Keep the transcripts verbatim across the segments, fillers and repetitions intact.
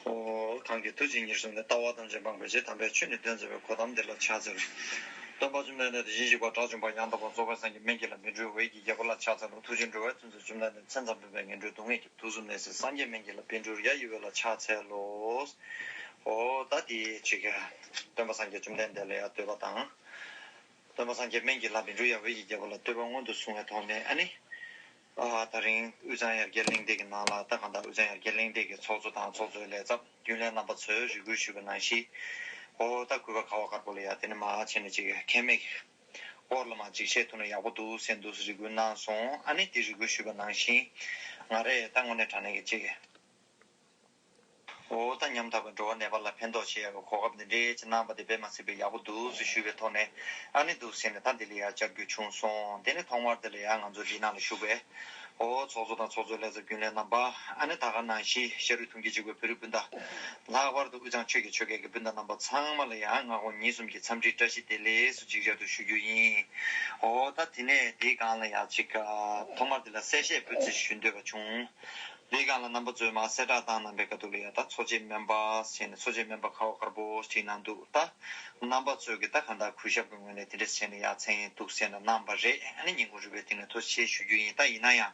ཨོ། གང་གིས་ཐུགས་རྗེ་ཉེར་བཟུང་ནས། ལྟ་བ་ཐམས་ཅད་སྤངས་པའི་ཕྱིར། དམ་པའི་ཆོས་ནི་སྟོན་མཛད་པ། གོའུ་ཏམ་དེ་ལ་ཕྱག་འཚལ་ལོ། སྟོན་པ་བཅོམ་ལྡན་འདས་དེ་བཞིན་གཤེགས་པ་དགྲ་བཅོམ་པ་ཡང་དག་པར་རྫོགས་པའི་སངས་རྒྱས་སྨན་གྱི་བླ་མི་འགྲོ་བའི་གི་རྒྱལ་པོ་ལ་ཕྱག་འཚལ་ལོ། ཐུགས་རྗེ་འགྲོ་བའི་ཕུན་ཚོགས་བཅོམ་ལྡན་འདས། མཚན་ཙམ་པས་ངན་འགྲོའི་སྡུག་བསྔལ་སྐྱོབ། དུག་གསུམ་ནད་སེལ་སངས་རྒྱས་སྨན་གྱི་བླ། བཻ་ཌཱུརྱ་ཡི་འོད་ལ་ཕྱག་འཚལ་ལོ། ཨོ། ད་དེ་ཅིག་སྟོན་པ་སངས་རྒྱས་བཅོམ་ལྡན་འདས་ལ་ཡང་བསྟོད་པ་དང་། སྟོན་པ་སངས་རྒྱས་སྨན་གྱི་བླ་མི་འགྲོ་བའི་གི་རྒྱལ་པོ་ལ་བསྟོད་པ་སྔོན་དུ་སོང་བའི་ཐོག་ནས། ཨ་ནི། ཨ། ད་རིང་དབུས་གཙང་ཡར་རྒྱས་གླེང་སྟེགས་ཀྱི་ནང་ལ། ད་གང་ལྟར་དབུས་གཙང་ཡར་རྒྱས་གླེང་སྟེགས་ཀྱི་ཚོགས་གཙོ་དང་ཚོགས་གཙོའི་ལས་ཚབ་རྒྱུན་ལས་རྣམ་པ་ཚོས་རེ་སྐུལ་ཞུས་པ་ནང་བཞིན། ཨོ། ད་གུས་པ་ཁ་བ་དཀར་པོ་ལ་ཡ་དེ་ནས་མར་བྱས་ནས་ཅིག་མཁལ་མའི་སྐོར་ལ་མར་ཅིག་བཤད་ཐུབ་ན་ཡག་པོ་འདུག་ཟེར་འདུག་ཟེར་རེ་སྐུལ་གནང་སོང་། ཨ་ནི་དེ་རེ་སྐུལ་ཞུས་པ་ནང་བཞིན། ང་རས་ད་དངོས་གནས་དྲང་གནས་ཀྱི་ཅིག་ཨོ། ད་ཉམ་ཐག་པའི་འགྲོ་བ་ནད་པ་ལ་ཕན་ཐོགས་བྱེད་ཡག་གི་གོ་སྐབས་འདི་འདྲའི་ཅིག་གནང་བ་དེ་དཔེ་མ་སྲིད་པའི་ཡག་པོ་འདུག་ཟེར་ཞུས་པའི་ཐོག་ནས། ཨ་ནི་འདུག་ཟེར་ནས་ད་འདི་ལ་ཡ་བཅར་རྒྱུ་བྱུང་སོང་། དེ་ནས་ཐོག་མར་འདི་ལ་ཡ་ང་ཚོ་འདི་ནང་ལ་བཞུགས་པའི། ཨོ། ཚོགས་གཙོ་དང་ཚོགས་གཙོའི་ལས་ཚབ་རྒྱུན་ལས་རྣམ་པ། ཨ་ནི་ད་ག་ནང་བཞིན་ཤ་རུས་གདུང་རྒྱུད་གཅིག་པའི་བོད་རིགས་སྤུན་ཟླ། ལྷག་པར་དུ་དབུས་གཙང་ཆོལ་ཁའི་ཆོལ་ཁའི་གི་སྤུན་ཟླ་རྣམ་པ་ཚང་མ་ལ་ཡ་སྔ་དགོང་ཉིན་གསུམ་གྱི་འཚམས་འདྲིའི་བཀྲ་ཤིས་བདེ་ལེགས་སུ་ཅིག་ཅར་དུ་ཞུ་རྒྱུ་ཡིན། ཨོ། ད་དེ་ནས་དེའི་སྒང་ལ་ཡ་ཅིག་ཐོག་མར་འདི་ལ་གསལ་བཤད་སྤུས་ཚད་ཞུ་འདོད་པ་བྱུང་། འདིའི་སྒང་ལ་རྣམ་པ་ཚོས་མར་གསལ་བསྒྲགས་བཏང་གནང་པའི་ཁ་ཐུག་ལ་ཡ། ད་འཚོ་བྱེད་སྨན་པ་ཟེར་ནས་འཚོ་བྱེད་སྨན་པ་ཁ་བ་དཀར་པོ་བྲིས་གནང་འདུག་ད་རྣམ་པ་ཚོས་ཀྱི་ད་གང་ལྟར་གུས་ཞབས་ཀྱི་ངོས་ནས་དེ་འདྲ་བྱས་ནས་ཡ་མཚན་འདུག་ཟེར་ནས་གནང་པ་རེད། ཨ་ནི་སྙིང་ཁོང་རུས་པའི་གཏིང་ནས་ཐུགས་རྗེ་ཆེ་ཞུ་རྒྱུ་ཡིན། ད་ཡིན་ན་ཡང་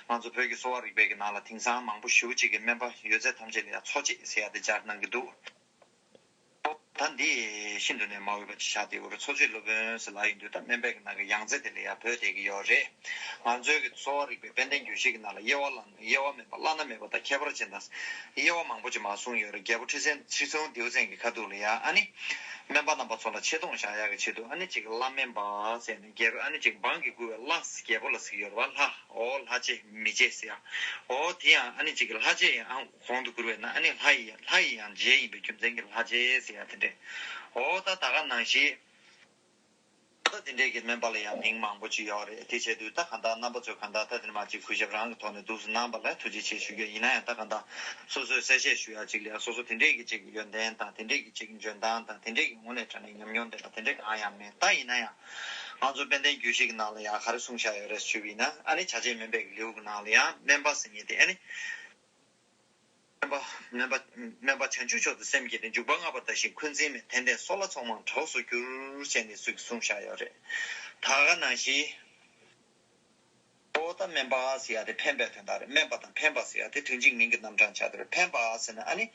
ང་ཚོ་བོད་ཀྱི་གསོ་བ་རིག་པའི་གི་ནང་ལ་དེང་སང་མང་པོ་ཞེ་པོ་ཅིག་གིས་སྨན་པ་ཡོད་ཚད་ཐམས་ཅད་ལ་ཡ་འཚོ་བྱེད་ཟེར་ཡ་དེ་སྦྱར་གནང་གི་འདུག་ད་འདི་ཤིན་ཏུ་ནས་མ་འོས་པ་ཅིག་ཆགས་བསྡད་ཡོད་རེད། འཚོ་བྱེད་སློབ་དཔོན་ཟེར་ལབ་ཡོང་དུས་ད་སྨན་པའི་གི་ནང་གི་ཡང་རྩེ་དེ་ལ་ཡ་བོས་བསྡད་ཀྱི་ཡོད་རེད། ང་ཚོའི་གི་གསོ་བ་རིག་པའི་དཔལ་ལྡན་རྒྱུད་བཞི་གི་ནང་ལ་དབྱེ་བ་ལ། དབྱེ་བ་མེད་པ་བླ་ན་མེད་པ་དང་ཁྱད་པར་ཅན་དང་། དབྱེ་བ་མང་པོ་ཅིག་མར་གསུངས་ཡོད་རེད། རྒྱལ་པོ་ཁྲི་སྲོང་ཁྲི་སྲོང་ལྡེའུ་བཙན་གྱི་ཁ་ཐུག་ལ་ཡ། ཨ་ནི་སྨན་པ་རྣམ་པ་ཚོ་ལ་ཆེ་མཐོང་བཞག་ཡག་གི་ཆེད་དུ། ཨ་ནི་ཅིག་བླ་སྨན་པ་ཟེར་ནས་རྒྱལ་པོ། ཨ་ནི་ཅིག་འབངས་ཀྱིས་བཀུར་བའི་བླ། རྒྱལ་པོ་ལ་ཟེར་གྱི་ཡོད་རེད་པ། ལྷ། ཨོ། ལྷ་རྗེ་མི་རྗེ་ཟེར་ཡ། ཨོ། དེ་ཡང་ཨ་ནི་ཅིག་ལྷ་རྗེ་ཡང་གོང་དུ་བཀུར་བས་ན། ཨ་ནི་ལྷ་ཡི་ལྷ་ཡི་ཡང་རྗེ་ཡིན་པའི་རྒྱུ་མཚན་གྱིས་ལྷ་རྗེ་ཟེར་ཡ་དེ་འདྲས། ཨོ། ད་ད་ག་ནང་བཞིན། ད་དེ་འདྲས་ཀྱི་སྨན་པ་ལ་ཡང་མིང་མང་པོ་ཅིག་ཡོད་རེད། དེ་བྱས་དུས་ད་གང་ལྟར་རྣམ་པ་ཚོས་གང་ལྟར་ད་དེ་ནས་མར་ཅིག་གུས་ཞབས་རང་གི་ཐོག་ནས་འདུག་སེ་གནང་པ་ལ་ཐུགས་རྗེ་ཆེ་ཞུ་རྒྱུ་ཡིན། ན་ཡང་ད་གང་ལྟར་སོ་སོས་གསལ་བཤད་ཞུ་ཡག་ཅིག་ལ་ཡ། སོ་སོ་དེ་འདྲས་ཀྱི་ཅིག་ཡོན་ཏན་དང་། དེ་འདྲས་ཀྱི་ཅིག་འཇོན་ཐང་དང་། དེ་འདྲས་ཀྱི་དངོས་གནས་དྲང་གནས་ཉམས་མྱོང་ལྡན་པ་དེ་འདྲས་གང་ཡང་མེད། ད་ཡིན་ན་ཡང་ང་ཚོ་དཔལ་ལྡན་རྒྱུད་བཞི་གི་ནང་ལ་ཡང་ག་རེ་གསུངས་བཞག་ཡོད་རེད་ཞུས་པ་ཡིན་ན། ཨ་ནི་བྱ་བྱེད་སྨན་པའི་ལེའུ་གི་ནང་ལ་ཡང་སྨན་པ་ཟེར་མཁན་དེ། ཨ་ནི། སྨན་པ། སྨན་པ། སྨན་པ་བྱང་ཆུབ་མཆོག་ཏུ་སེམས་བསྐྱེད་དེ། འཇུག་པ་བསྔགས་པ་དང་བཞིན་འཁོན་འཛིན་མེད། དད་ལྡན་སོལ་བ་ཚོགས་མང་གྲོགས་སུ་གྱུར། ཟེར་ནས་སུས་གསུངས་བཞག་ཡོད་རེད། ད་ག་ནང་བཞིན། ཨོ། ད་སྨན་པ་ཟེར་ཡ་དེ་ཕན་པའི་དོན་དག་རེད། སྨན་པ་དང་ཕན་པ་ཟེར་ཡ་དེ་དོན་གཅིག་མིང་གི་རྣམ་གྲངས་ཆགས་བསྡད་རེད། ཕན་པ་ཟེར་ན་ཨ་ནི།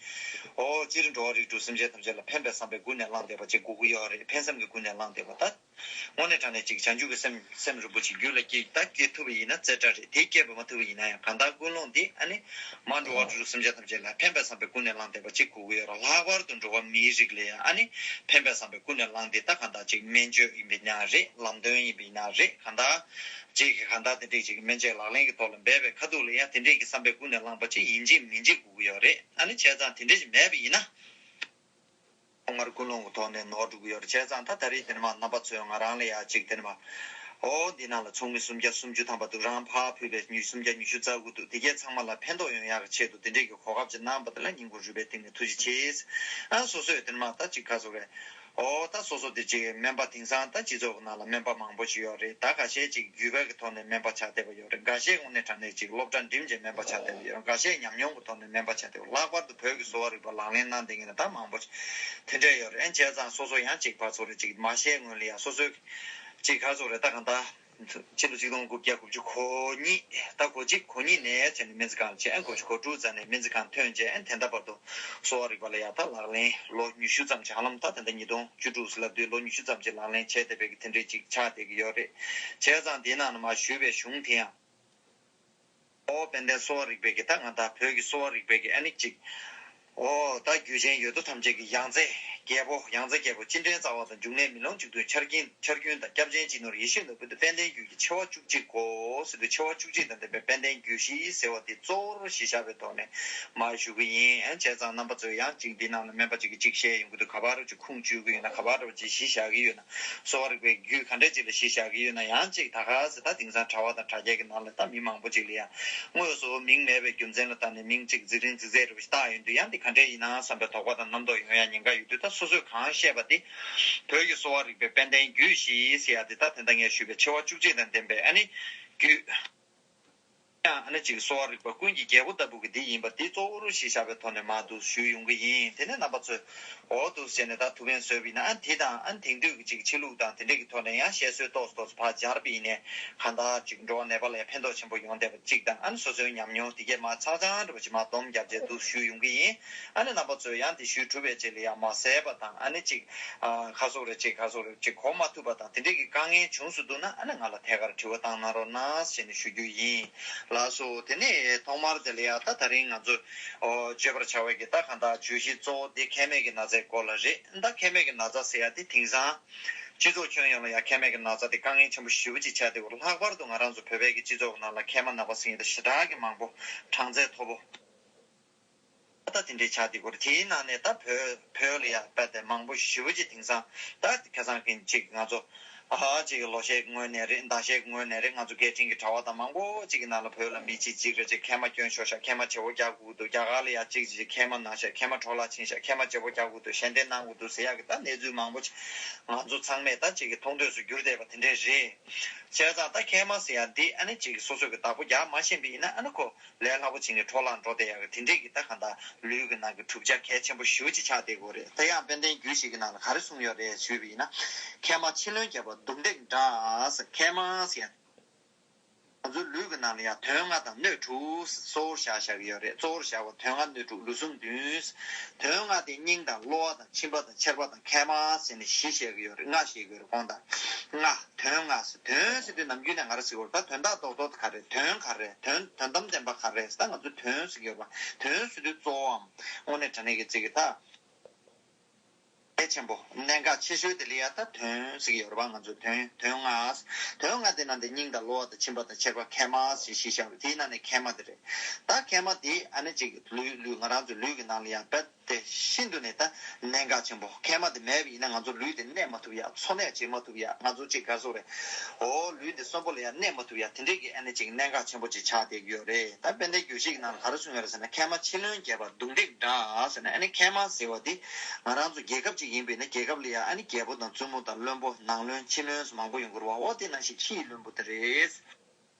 ཨོ། སྤྱིར་འགྲོ་བ་རིགས་དྲུག་སེམས་ཅན་ཐམས་ཅད་ལ་ཕན་པའི་བསམ་པས་ཀུན་ནས་བསླངས་བསྡད་པ་ཅིག་དགོས་ཀྱི་ཡོད་རེད། ཕན་བསམ་གྱིས་ཀུན་ནས་བསླངས་བསྡད་པ། ད་དངོས་གནས་དྲང་གནས་ཅིག་བྱང་ཆུབ་ཀྱི་སེམས། སེམས་རིན་པོ་ཆེ་རྒྱུད་ལ་སྐྱེས། ད་སྐྱེ་ཐུབ་པ་ཡིན་ན་རྩེ་གྲ་རེད། དེ་སྐྱེས་པ་མ་ཐུབ་པ་ཡིན་ན་ཡང་གང་ལྟར་ཀུན་སློང་འདི། ཨ་ནི། མར་འགྲོ་བ་རིགས་དྲུག་སེམས་ཅན་ཐམས་ཅད་ལ་ཕན་པའི་བསམ་པས་ཀུན་ནས་བསླངས་བསྡད་པ་ཅིག་དགོས་ཀྱི་ཡོད་རེད། ལྷག་པར་དུ་འགྲོ་བ་མིའི་རིགས་ལ་ཡང་ཨ་ནི་ཕན་པའི་བསམ་པས་ཀུན་ནས་བསླངས་ཏེ། ད་གང་ལྟར་ཅིག་སྨན་བཅོས་ཡིན་པ་ཡིན་ན་རེད། ལམ་སྟོན་ཡིན་པ་ཡིན་ན་རེད། གང་ལྟར་ཅིག་གང་ལྟར་དེ་འདྲས་ཅིག་སྨན་བཅོས་ལག་ལེན་གྱི་ཐོག་ལ་འབད་པའི་ཁ་ཐུག་ལ་ཡང་དེ་འདྲས་ཀྱི་བསམ་པས་ཀུན་ནས་བསླངས་པ་ཅིག་ཡིན་གཅིག་མིན་གཅིག་དགོས་ཀྱི་ཡོད་རེད། ཨ་ནི་བྱས་ཙང་དེ་འདྲས་ཅིག་མེད་པ་ཡིན་ན། ཐོག་མར་ཀུན་སློང་གི་ཐོག་ནས་ནོར་འགྲོ་གི་ཡོད་རེད། བྱས་ཙང་ད་ད་རེས་དེ་ནས་མར་རྣམ་པ་ཚོས་ང་རང་ལ་ཡ་ཅིག་དེ་ནས་མར། ཨོ། འདི་ནང་ལ་ཚོགས་མི་སུམ་བརྒྱ་སུམ་ཅུ་ཐམ་པ་འདུག་རང་ཕར་ཕུད་པའི་མི་སུམ་བརྒྱ་ཉི་ཤུ་རྩ་དགུ་འདུག་དེ་གས་ཚང་མ་ལ་ཕན་ཐོགས་ཡོང་ཡག་གི་ཆེད་དུ་དེ་འདྲས་ཀྱི་གོ་སྐབས་ཅིག་གནང་པ་དེ་ལ་སྙིང་ཁོང་རུས་པའི་གཏིང་ནས་ཐུགས་རྗེ་ཆེ། ཨ། སོ་སོས་དེ་ནས་མར་ད་ཅིག་ག་ཟེར་དགོས་རེད། ཨོ། ད་སོ་སོ་དེ་ཅིག་སྨན་པ། དེང་སང་ད་སྤྱི་ཚོགས་ཀྱི་ནང་ལ་སྨན་པ་མང་པོ་ཞིག་ཡོད་རེད། ད་འགའ་ཤས་ཅིག་རྒྱུད་པ་གི་ཐོག་ནས་སྨན་པ་ཆགས་བསྡད་པ་ཡོད་རེད། འགའ་ཤས་དངོས་གནས་དྲང་གནས་ཅིག་སློབ་གྲྭ་འགྲིམས་བྱས་སྨན་པ་ཆགས་བསྡད་པ་ཡོད་རེད། འགའ་ཤས་ཉམས་མྱོང་གི་ཐོག་ནས་སྨན་པ་ཆགས་བསྡད་པ། ལྷག་པར་དུ་བོད་ཀྱི་གསོ་བ་རིག་པ་ལག་ལེན་གནང་བསྡད་མཁན་ནི་ད་མང་པོ་ཞིག་དེ་འདྲས་ཡོད་རེད། བྱས་ཙང་སོ་སོ་ཡང་ཅིག་ཕར་ཚུར་ཅིག་མ་བཤད་སྔོན་ལ་ཡང་སོ་སོའི་ཅིག་ག་ཟེར་དགོས་རེད། ད་གང་ལྟར་ཕྱི་ལོ་ཆིག་སྟོང་དགུ་བརྒྱ་དགུ་བཅུ་གོ་གཉིས། ད་གོ་གཅིག་གོ་གཉིས་ནས་བྱས་ནས་སྨན་རྩིས་ཁང་ལ་བྱས། ཨ། གོ་གཅིག་གོ་དྲུག་ཙམ་ནས་སྨན་རྩིས་ཁང་ཐོན་བྱས། ཨ། དེ་འདྲ་བར་དུ་གསོ་བ་རིག་པ་ལ་ཡ་ད་ལག་ལེན་ལོ་ཉི་ཤུ་ཙམ་ཅིག་ཧ་ལམ་ད་ད་ལྟ་ཉིས་སྟོང་བཅུ་དྲུག་ཟེར་ལབ་དུས་ལོ་ཉི་ཤུ་ཙམ་ཅིག་ལག་ལེན་བྱས་བསྡད་པའི་གི་དེ་འདྲས་ཅིག་ཆགས་བསྡད་ཀྱི་ཡོད་རེད། བྱས་ཙང་དེའི་ནང་ནས་མར་ཞུས་པའི་གཞུང་དེ་ཡང་། ཨོ། དཔལ་ལྡན་གསོ་བ་རིག་པའི་གི་ད་ང་ད་བོད་ཀྱི་གསོ་བ་རིག་པའི་གི་ཨ་ནི་ཅིག་ཨོ། ད་རྒྱུད་ཆེན་ཡོད་དོ་ཐམས་ཅད་ཀྱི་ཡང་རྩེ་རྒྱལ་པོ། ཡང་རྩེ་རྒྱལ་པོ། སྤྱི་མགྲོན་རྩ་བ་དང་། འབྱུང་གནས་མེ་ལོང་གཅིག་བདུན། ཆར་རྒྱུན། ཆར་རྒྱུན་དང་། སྐྱབས་ཆེན་སྤྱི་ནོར་ཡེ་ཤེས་ནོར་བུ་འདི། དཔལ་ལྡན་རྒྱུད་ཀྱི་ཆེ་བ་བཅུ་གཅིག་གོ་ཟེར་དུས། ཆེ་བ་བཅུ་གཅིག་དང་ལྡན་པའི་དཔལ་ལྡན་རྒྱུད་བཞི་ཟེར་བ་འདི་གཙོ་བོར་གཞི་བཞག་པའི་ཐོག་ནས་མར་ཞུ་གི་ཡིན། ཨ། བྱས་ཙང་རྣམ་པ་ཚོས་ཡང་ཅིག་འདི་ནང་ལ་སྨན་པ་ཅིག་གིས་ཅིག་བཤད་ཡོང་གི་འདུག་ག་པར་ཅིག་ཁུངས་བཅོལ་གི་ཡོད་ན། ག་པར་ཅིག་གཞི་བཞག་གི་ཡོད་ན། གསོ་བ་རིག་པའི་རྒྱུད་ག་འདྲ་ཅིག་ལ་གཞི་བཞག་གི་ཡོད་ན། ཡང་ཅིག་ད་ག་ཟེར་ད་དེང་སང་དྲ་བ་དང་དྲ་རྒྱ་གི་ནང་ལ་ད་མི་མང་པོ་ཅིག་ལ་ཡང་དངོས་སུ་མིང་མེད་པའི་རྒྱུ་མཚན་ལ་བརྟེན་ནས་མིང་ཅིག་རྫིག་རིང་རྫིག་རྫིག་རེ་བ་ཞིག་བཏགས་ཡོང་དུས། ཡང་འདི་ག་འདྲས་ཡིན་ན་བསམ་པའི་དོགས་པ་དང་རྣམ་རྟོག་ཡོང་ཡ་ཉེན་ཁ་ཡོད་དུས། ད་སོ་སོས་གང་བཤད་པ་དེ་བོད་ཀྱི་གསོ་བ་རིག་པའི་དཔལ་ལྡན་རྒྱུད་བཞི་ཟེར་ཡ་དེ། ད་དེ་ད་ངས་ཞུས་པའི་ཆེ་བ་བཅུ་གཅིག་དང་ལྡན་པའི་ཨ་ནི་རྒྱུད། ཡང་ཨ་ནི་ཅིག་གསོ་བ་རིག་པ་ཀུན་གྱི་རྒྱལ་པོ་ལྟ་བུ་གི་འདི་ཡིན་པ་འདི་གཙོ་བོར་གཞི་བཞག་པའི་ཐོག་ནས་མར་འདུག་ཞུས་ཡོང་གི་ཡིན། དེ་ནས་རྣམ་པ་ཚོས་འོ་འདུག་ཟེར་ནས་ད་ཐུགས་ཕན་གསོས་པ་ཡིན་ན། ཨ་དེ་དང་ཨ་དེང་དུས་ཀྱི་ཅིག་ཕྱི་ལུགས་དང་དེ་འདྲས་ཀྱི་ཐོག་ནས་ཡང་བཤད་སྲོལ་ཏོག་ཙམ་ཏོག་ཙམ་ཕར་སྦྱར་བ་ཡིན་ནའི་གང་ལྟར་ཅིག་འགྲོ་བ་ནད་པ་ལ་ཡང་ཕན་ཐོགས་ཆེན་པོ་ཡོང་བསྡད་པ་ཅིག་དང་། ཨ་ནི་སོ་སོའི་ཉམས་མྱོང་དེ་གས་མར་ཚང་ཚང་འདྲ་པོ་ཅིག་མར་སྡོམ་རྒྱབ་བྱས་འདུག་ཞུས་ཡོང་གི་ཡིན། ཨ་ནི་རྣམ་པ་ཚོས་ཡང་དེ་ཞུས་གྲུབ་པའི་རྗེས་ལ་ཡང་མ་ཟད་པ་དང་། ཨ་ནི་ཅིག་ཨ་ཁ་སོག་རེ་ཅིག་ཁ་སོག་རེ་ཅིག་གོ་མ་ཐུབ་པ་དང་དེ་འདྲས་ཀྱི་དཀའ་ངལ་བྱུང་སོང་འདུག་ན། ཨ་ནི་ང་ལ་ཐད་ཀར་དྲི་བ་བཏང་གནང་རོགས་གནང་ཞེས་ནས་ཞུ་རྒྱུ་ཡིན། ལགས་སོ། དེ་ནས་ཐོག་མར་དེ་ལ་ཡ་ད་ད་རིང་ང་ཚོ་ཨོ་བརྗོད་པར་བྱ་བའི་གི་ད་གང་ལྟར་བརྗོད་གཞི་གཙོ་བོ་དེ་ཁེ་མེད་ཀྱི་ན་ཚའི་སྐོར་ལ་རེད། ད་ཁེ་མེད་ཀྱི་ན་ཚ་ཟེར་ཡ་དེ་དེང་སང་སྤྱི་ཚོགས་ཁྱོན་ཡོངས་ལ་ཡ་ཁེ་མེད་ཀྱི་ན་ཚ་དེ་དཀའ་ངལ་ཆེན་པོ་ཞེ་པོ་ཅིག་ཆགས་བསྡད་ཡོད་རེད། ལྷག་པར་དུ་ང་རང་ཚོ་བོད་པའི་གི་སྤྱི་ཚོགས་ནང་ལ་མཁལ་མ་ན་བ་ཟེར་མཁན་དེ་ཞེ་དྲག་གི་མང་པོ་གྲངས་ཚད་མཐོ་པོ། ད་དེ་འདྲའི་ཆགས་བསྡད་ཡོད་རེད། དེའི་ནང་ནས་ད་བོད་བོད་ལ་ཡ་རྦད་དེ་མང་པོ་ཞེ་པོ་ཅིག་དེང་སང་ད་ཁ་སང་གི་ཅིག་ང་ཚོ་ཨ་ཅིག་ལོ་ཤས་སྔོན་ནས་རེད། ཟླ་ཤས་སྔོན་ནས་རེད། ང་ཚོ་སྐད་འཕྲིན་གྱི་དྲ་བ་དང་མང་པོ་ཅིག་གི་ནང་ལ་བོད་ལ་མི་གཅིག་གཅིག་རེ་ཅིག་མཁལ་མ་སྐྱོན་ཤོར་ཤག་མཁལ་མ་བརྗེ་པོ་རྒྱག་དགོས་འདུག་རྒྱ་གར་ལ་ཡ་གཅིག་ཅིག་མཁལ་མ་ན་ཤག་མཁལ་མ་འཕྲོ་བརླག་ཕྱིན་ཤག་མཁལ་མ་བརྗེ་པོ་རྒྱག་དགོས་འདུག་ཞལ་འདེབས་གནང་དགོས་འདུག་ཟེར་ཡག་གི་ད་གནས་ཚུལ་མང་པོ་ཅིག་ང་ཚོ་ཚང་མས་ད་ཅིག་གི་མཐོང་ཐོས་སུ་གྱུར་བསྡད་པ་དེ་འདྲས་རེད། བྱས་ཙང་ད་མཁལ་མ་ཟེར་ཡག་འདི་ཨ་ནི་ཅིག་སོ་སོ་གི་བདག་པོ་རྒྱག་མ་ཤེས་པ་ཡིན་ན། ཨ་ནི་ཁོ་ལས་སླ་པོ་བྱས་ནས་འཕྲོ་བརླག་འགྲོ་བསྡད་ཡག་གི་དེ་འདྲས་ཀྱི་ད་གང་ལྟར་ལུས་ཀྱི་ནང་གི་གྲུབ་ཆ་གལ་ཆེན་པོ་ཞེ་པོ་ཅིག་ཆགས་བསྡད་ཀྱི་ཡོད་རེད། དེ་ཡང་དཔལ་ལྡན་རྒྱུད་བཞི་གི་ནང་ལ་ག་རེ་གསུངས་ཡོད་རེད་ཞུས་པ་ཡིན་ན། མཁལ་མ་ཕྱི་ལོན་རྒྱས་པ་མདུང་སྟེགས་འདྲ་ཟེར། མཁལ་མ་ཟེར་ཡ། ང་ཚོའི་ལུས་ཀྱི་ནང་ལ་ཡང་དོན་ལྔ་དང་སྣོད་དྲུག་གཙོ་བོར་བཞག་བཞག་གི་ཡོད་རེད། གཙོ་བོར་བཞག་པ་དོན་ལྔ་སྣོད་དྲུག་ལུས་ཟུངས་བདུན། དོན་ལྔ་དེ་སྙིང་དང་གློ་བ་དང་མཆིན་པ་དང་མཆེར་པ་དང་མཁལ་མ་ཟེར་ནས་བཞི་བཤད་ཀྱི་ཡོད་རེད། ལྔ་བཤད་ཀྱི་ཡོད་རེད། དགོངས་དག་ལྔ། དོན་ལྔ་ཟེར། དོན་ཟེར་དུས་ནམ་རྒྱུན་ནས་ང་རང་ཟེར་གྱི་ཡོད་རེད། ད་དོན་དག་རྡོག་རྡོག་དེ་ག་རེ་རེད། དོན་ག་རེ་རེད། དོན་དོན་དམ་བདེན་པ་ག་རེ་རེད་ཟེར། ད་ང་ཚོས་དོན་ཟེར་གྱི་ཡོད་རེད་པ། དོན་ཟེར་དུས་གཙོ་བོའམ་དངོས་གནས་དྲང་གནས་ཀྱི་ཚིག་གི་ད། གལ་ཆེན་པོ་གནད་འགག་ཆེ་ཤོས་དེ་ལ་ཡ་ད་དོན་ཟེར་གྱི་ཡོད་རེད་པ། ང་ཚོས་དོན་དོན་ལྔ། དོན་ལྔ་དེ་ནང་དེ་སྙིང་དང་གློ་བ་དང་མཆིན་པ་དང་མཆེར་པ་མཁལ་མ་ཟེར་བཞི་བཞག་པ་དེའི་ནང་ནས་མཁལ་མ་དེ་རེད། ད་མཁལ་མ་དེ་ཨ་ནི་ཅིག་ལུས་ལུས་ང་རང་ཚོའི་ལུས་ཀྱི་ནང་ལ་ཡ་རྦད་དེ་ཤིན་ཏུ་ནས་ད་གནད་འགག་ཆེན་པོ། མཁལ་མ་དེ་མེད་པ་ཡིན་ན་ང་ཚོ་ལུས་དེ་གནས་མ་ཐུབ་ཡ། འཚོ་གནས་བྱེད་མ་ཐུབ་ཡ། ང་ཚོ་ཅིག་ག་རེ་ཟེར་དགོས་རེད། འོ་ལུས་དེ་གསོན་པོ་ལ་ཡ་གནས་མ་ཐུབ་ཡ། དེ་འདྲས་ཀྱི་ཨ་ནི་ཅིག་གནད་འགག་ཆེན་པོ་ཅིག་ཆགས་བསྡད་ཀྱི་ཡོད་རེད། ད་དཔལ་ལྡན་རྒྱུད་བཞི་གི་ནང་ལ་ག་རེ་གསུངས་ཡོད་རེད་ཟེར་ན། མཁལ་མ་ཕྱི་ལོན་རྒྱས་པ་མདུང་སྟེགས་འདྲ་ཟེར་ནས། ཨ་ནི་མཁལ་མ་ཟེར་བ་དེ་ང་རང་ཚོ་རྒྱལ་ཁབ་ཅིག་ཡིན་པས་ན་རྒྱལ་ཁབ་ལ་ཡ་ཨ་ནི་རྒྱལ་པོ་དང་བཙུན་མོ་དང་བློན་པོ་ནང་བློན་ཕྱི་བློན་སོགས་མང་པོ་ཡོང་གི་རེད་པ། འོ་དེ་ནང་བཞིན་ཕྱི་ཡི་བློན་པོ་དེ་རེད།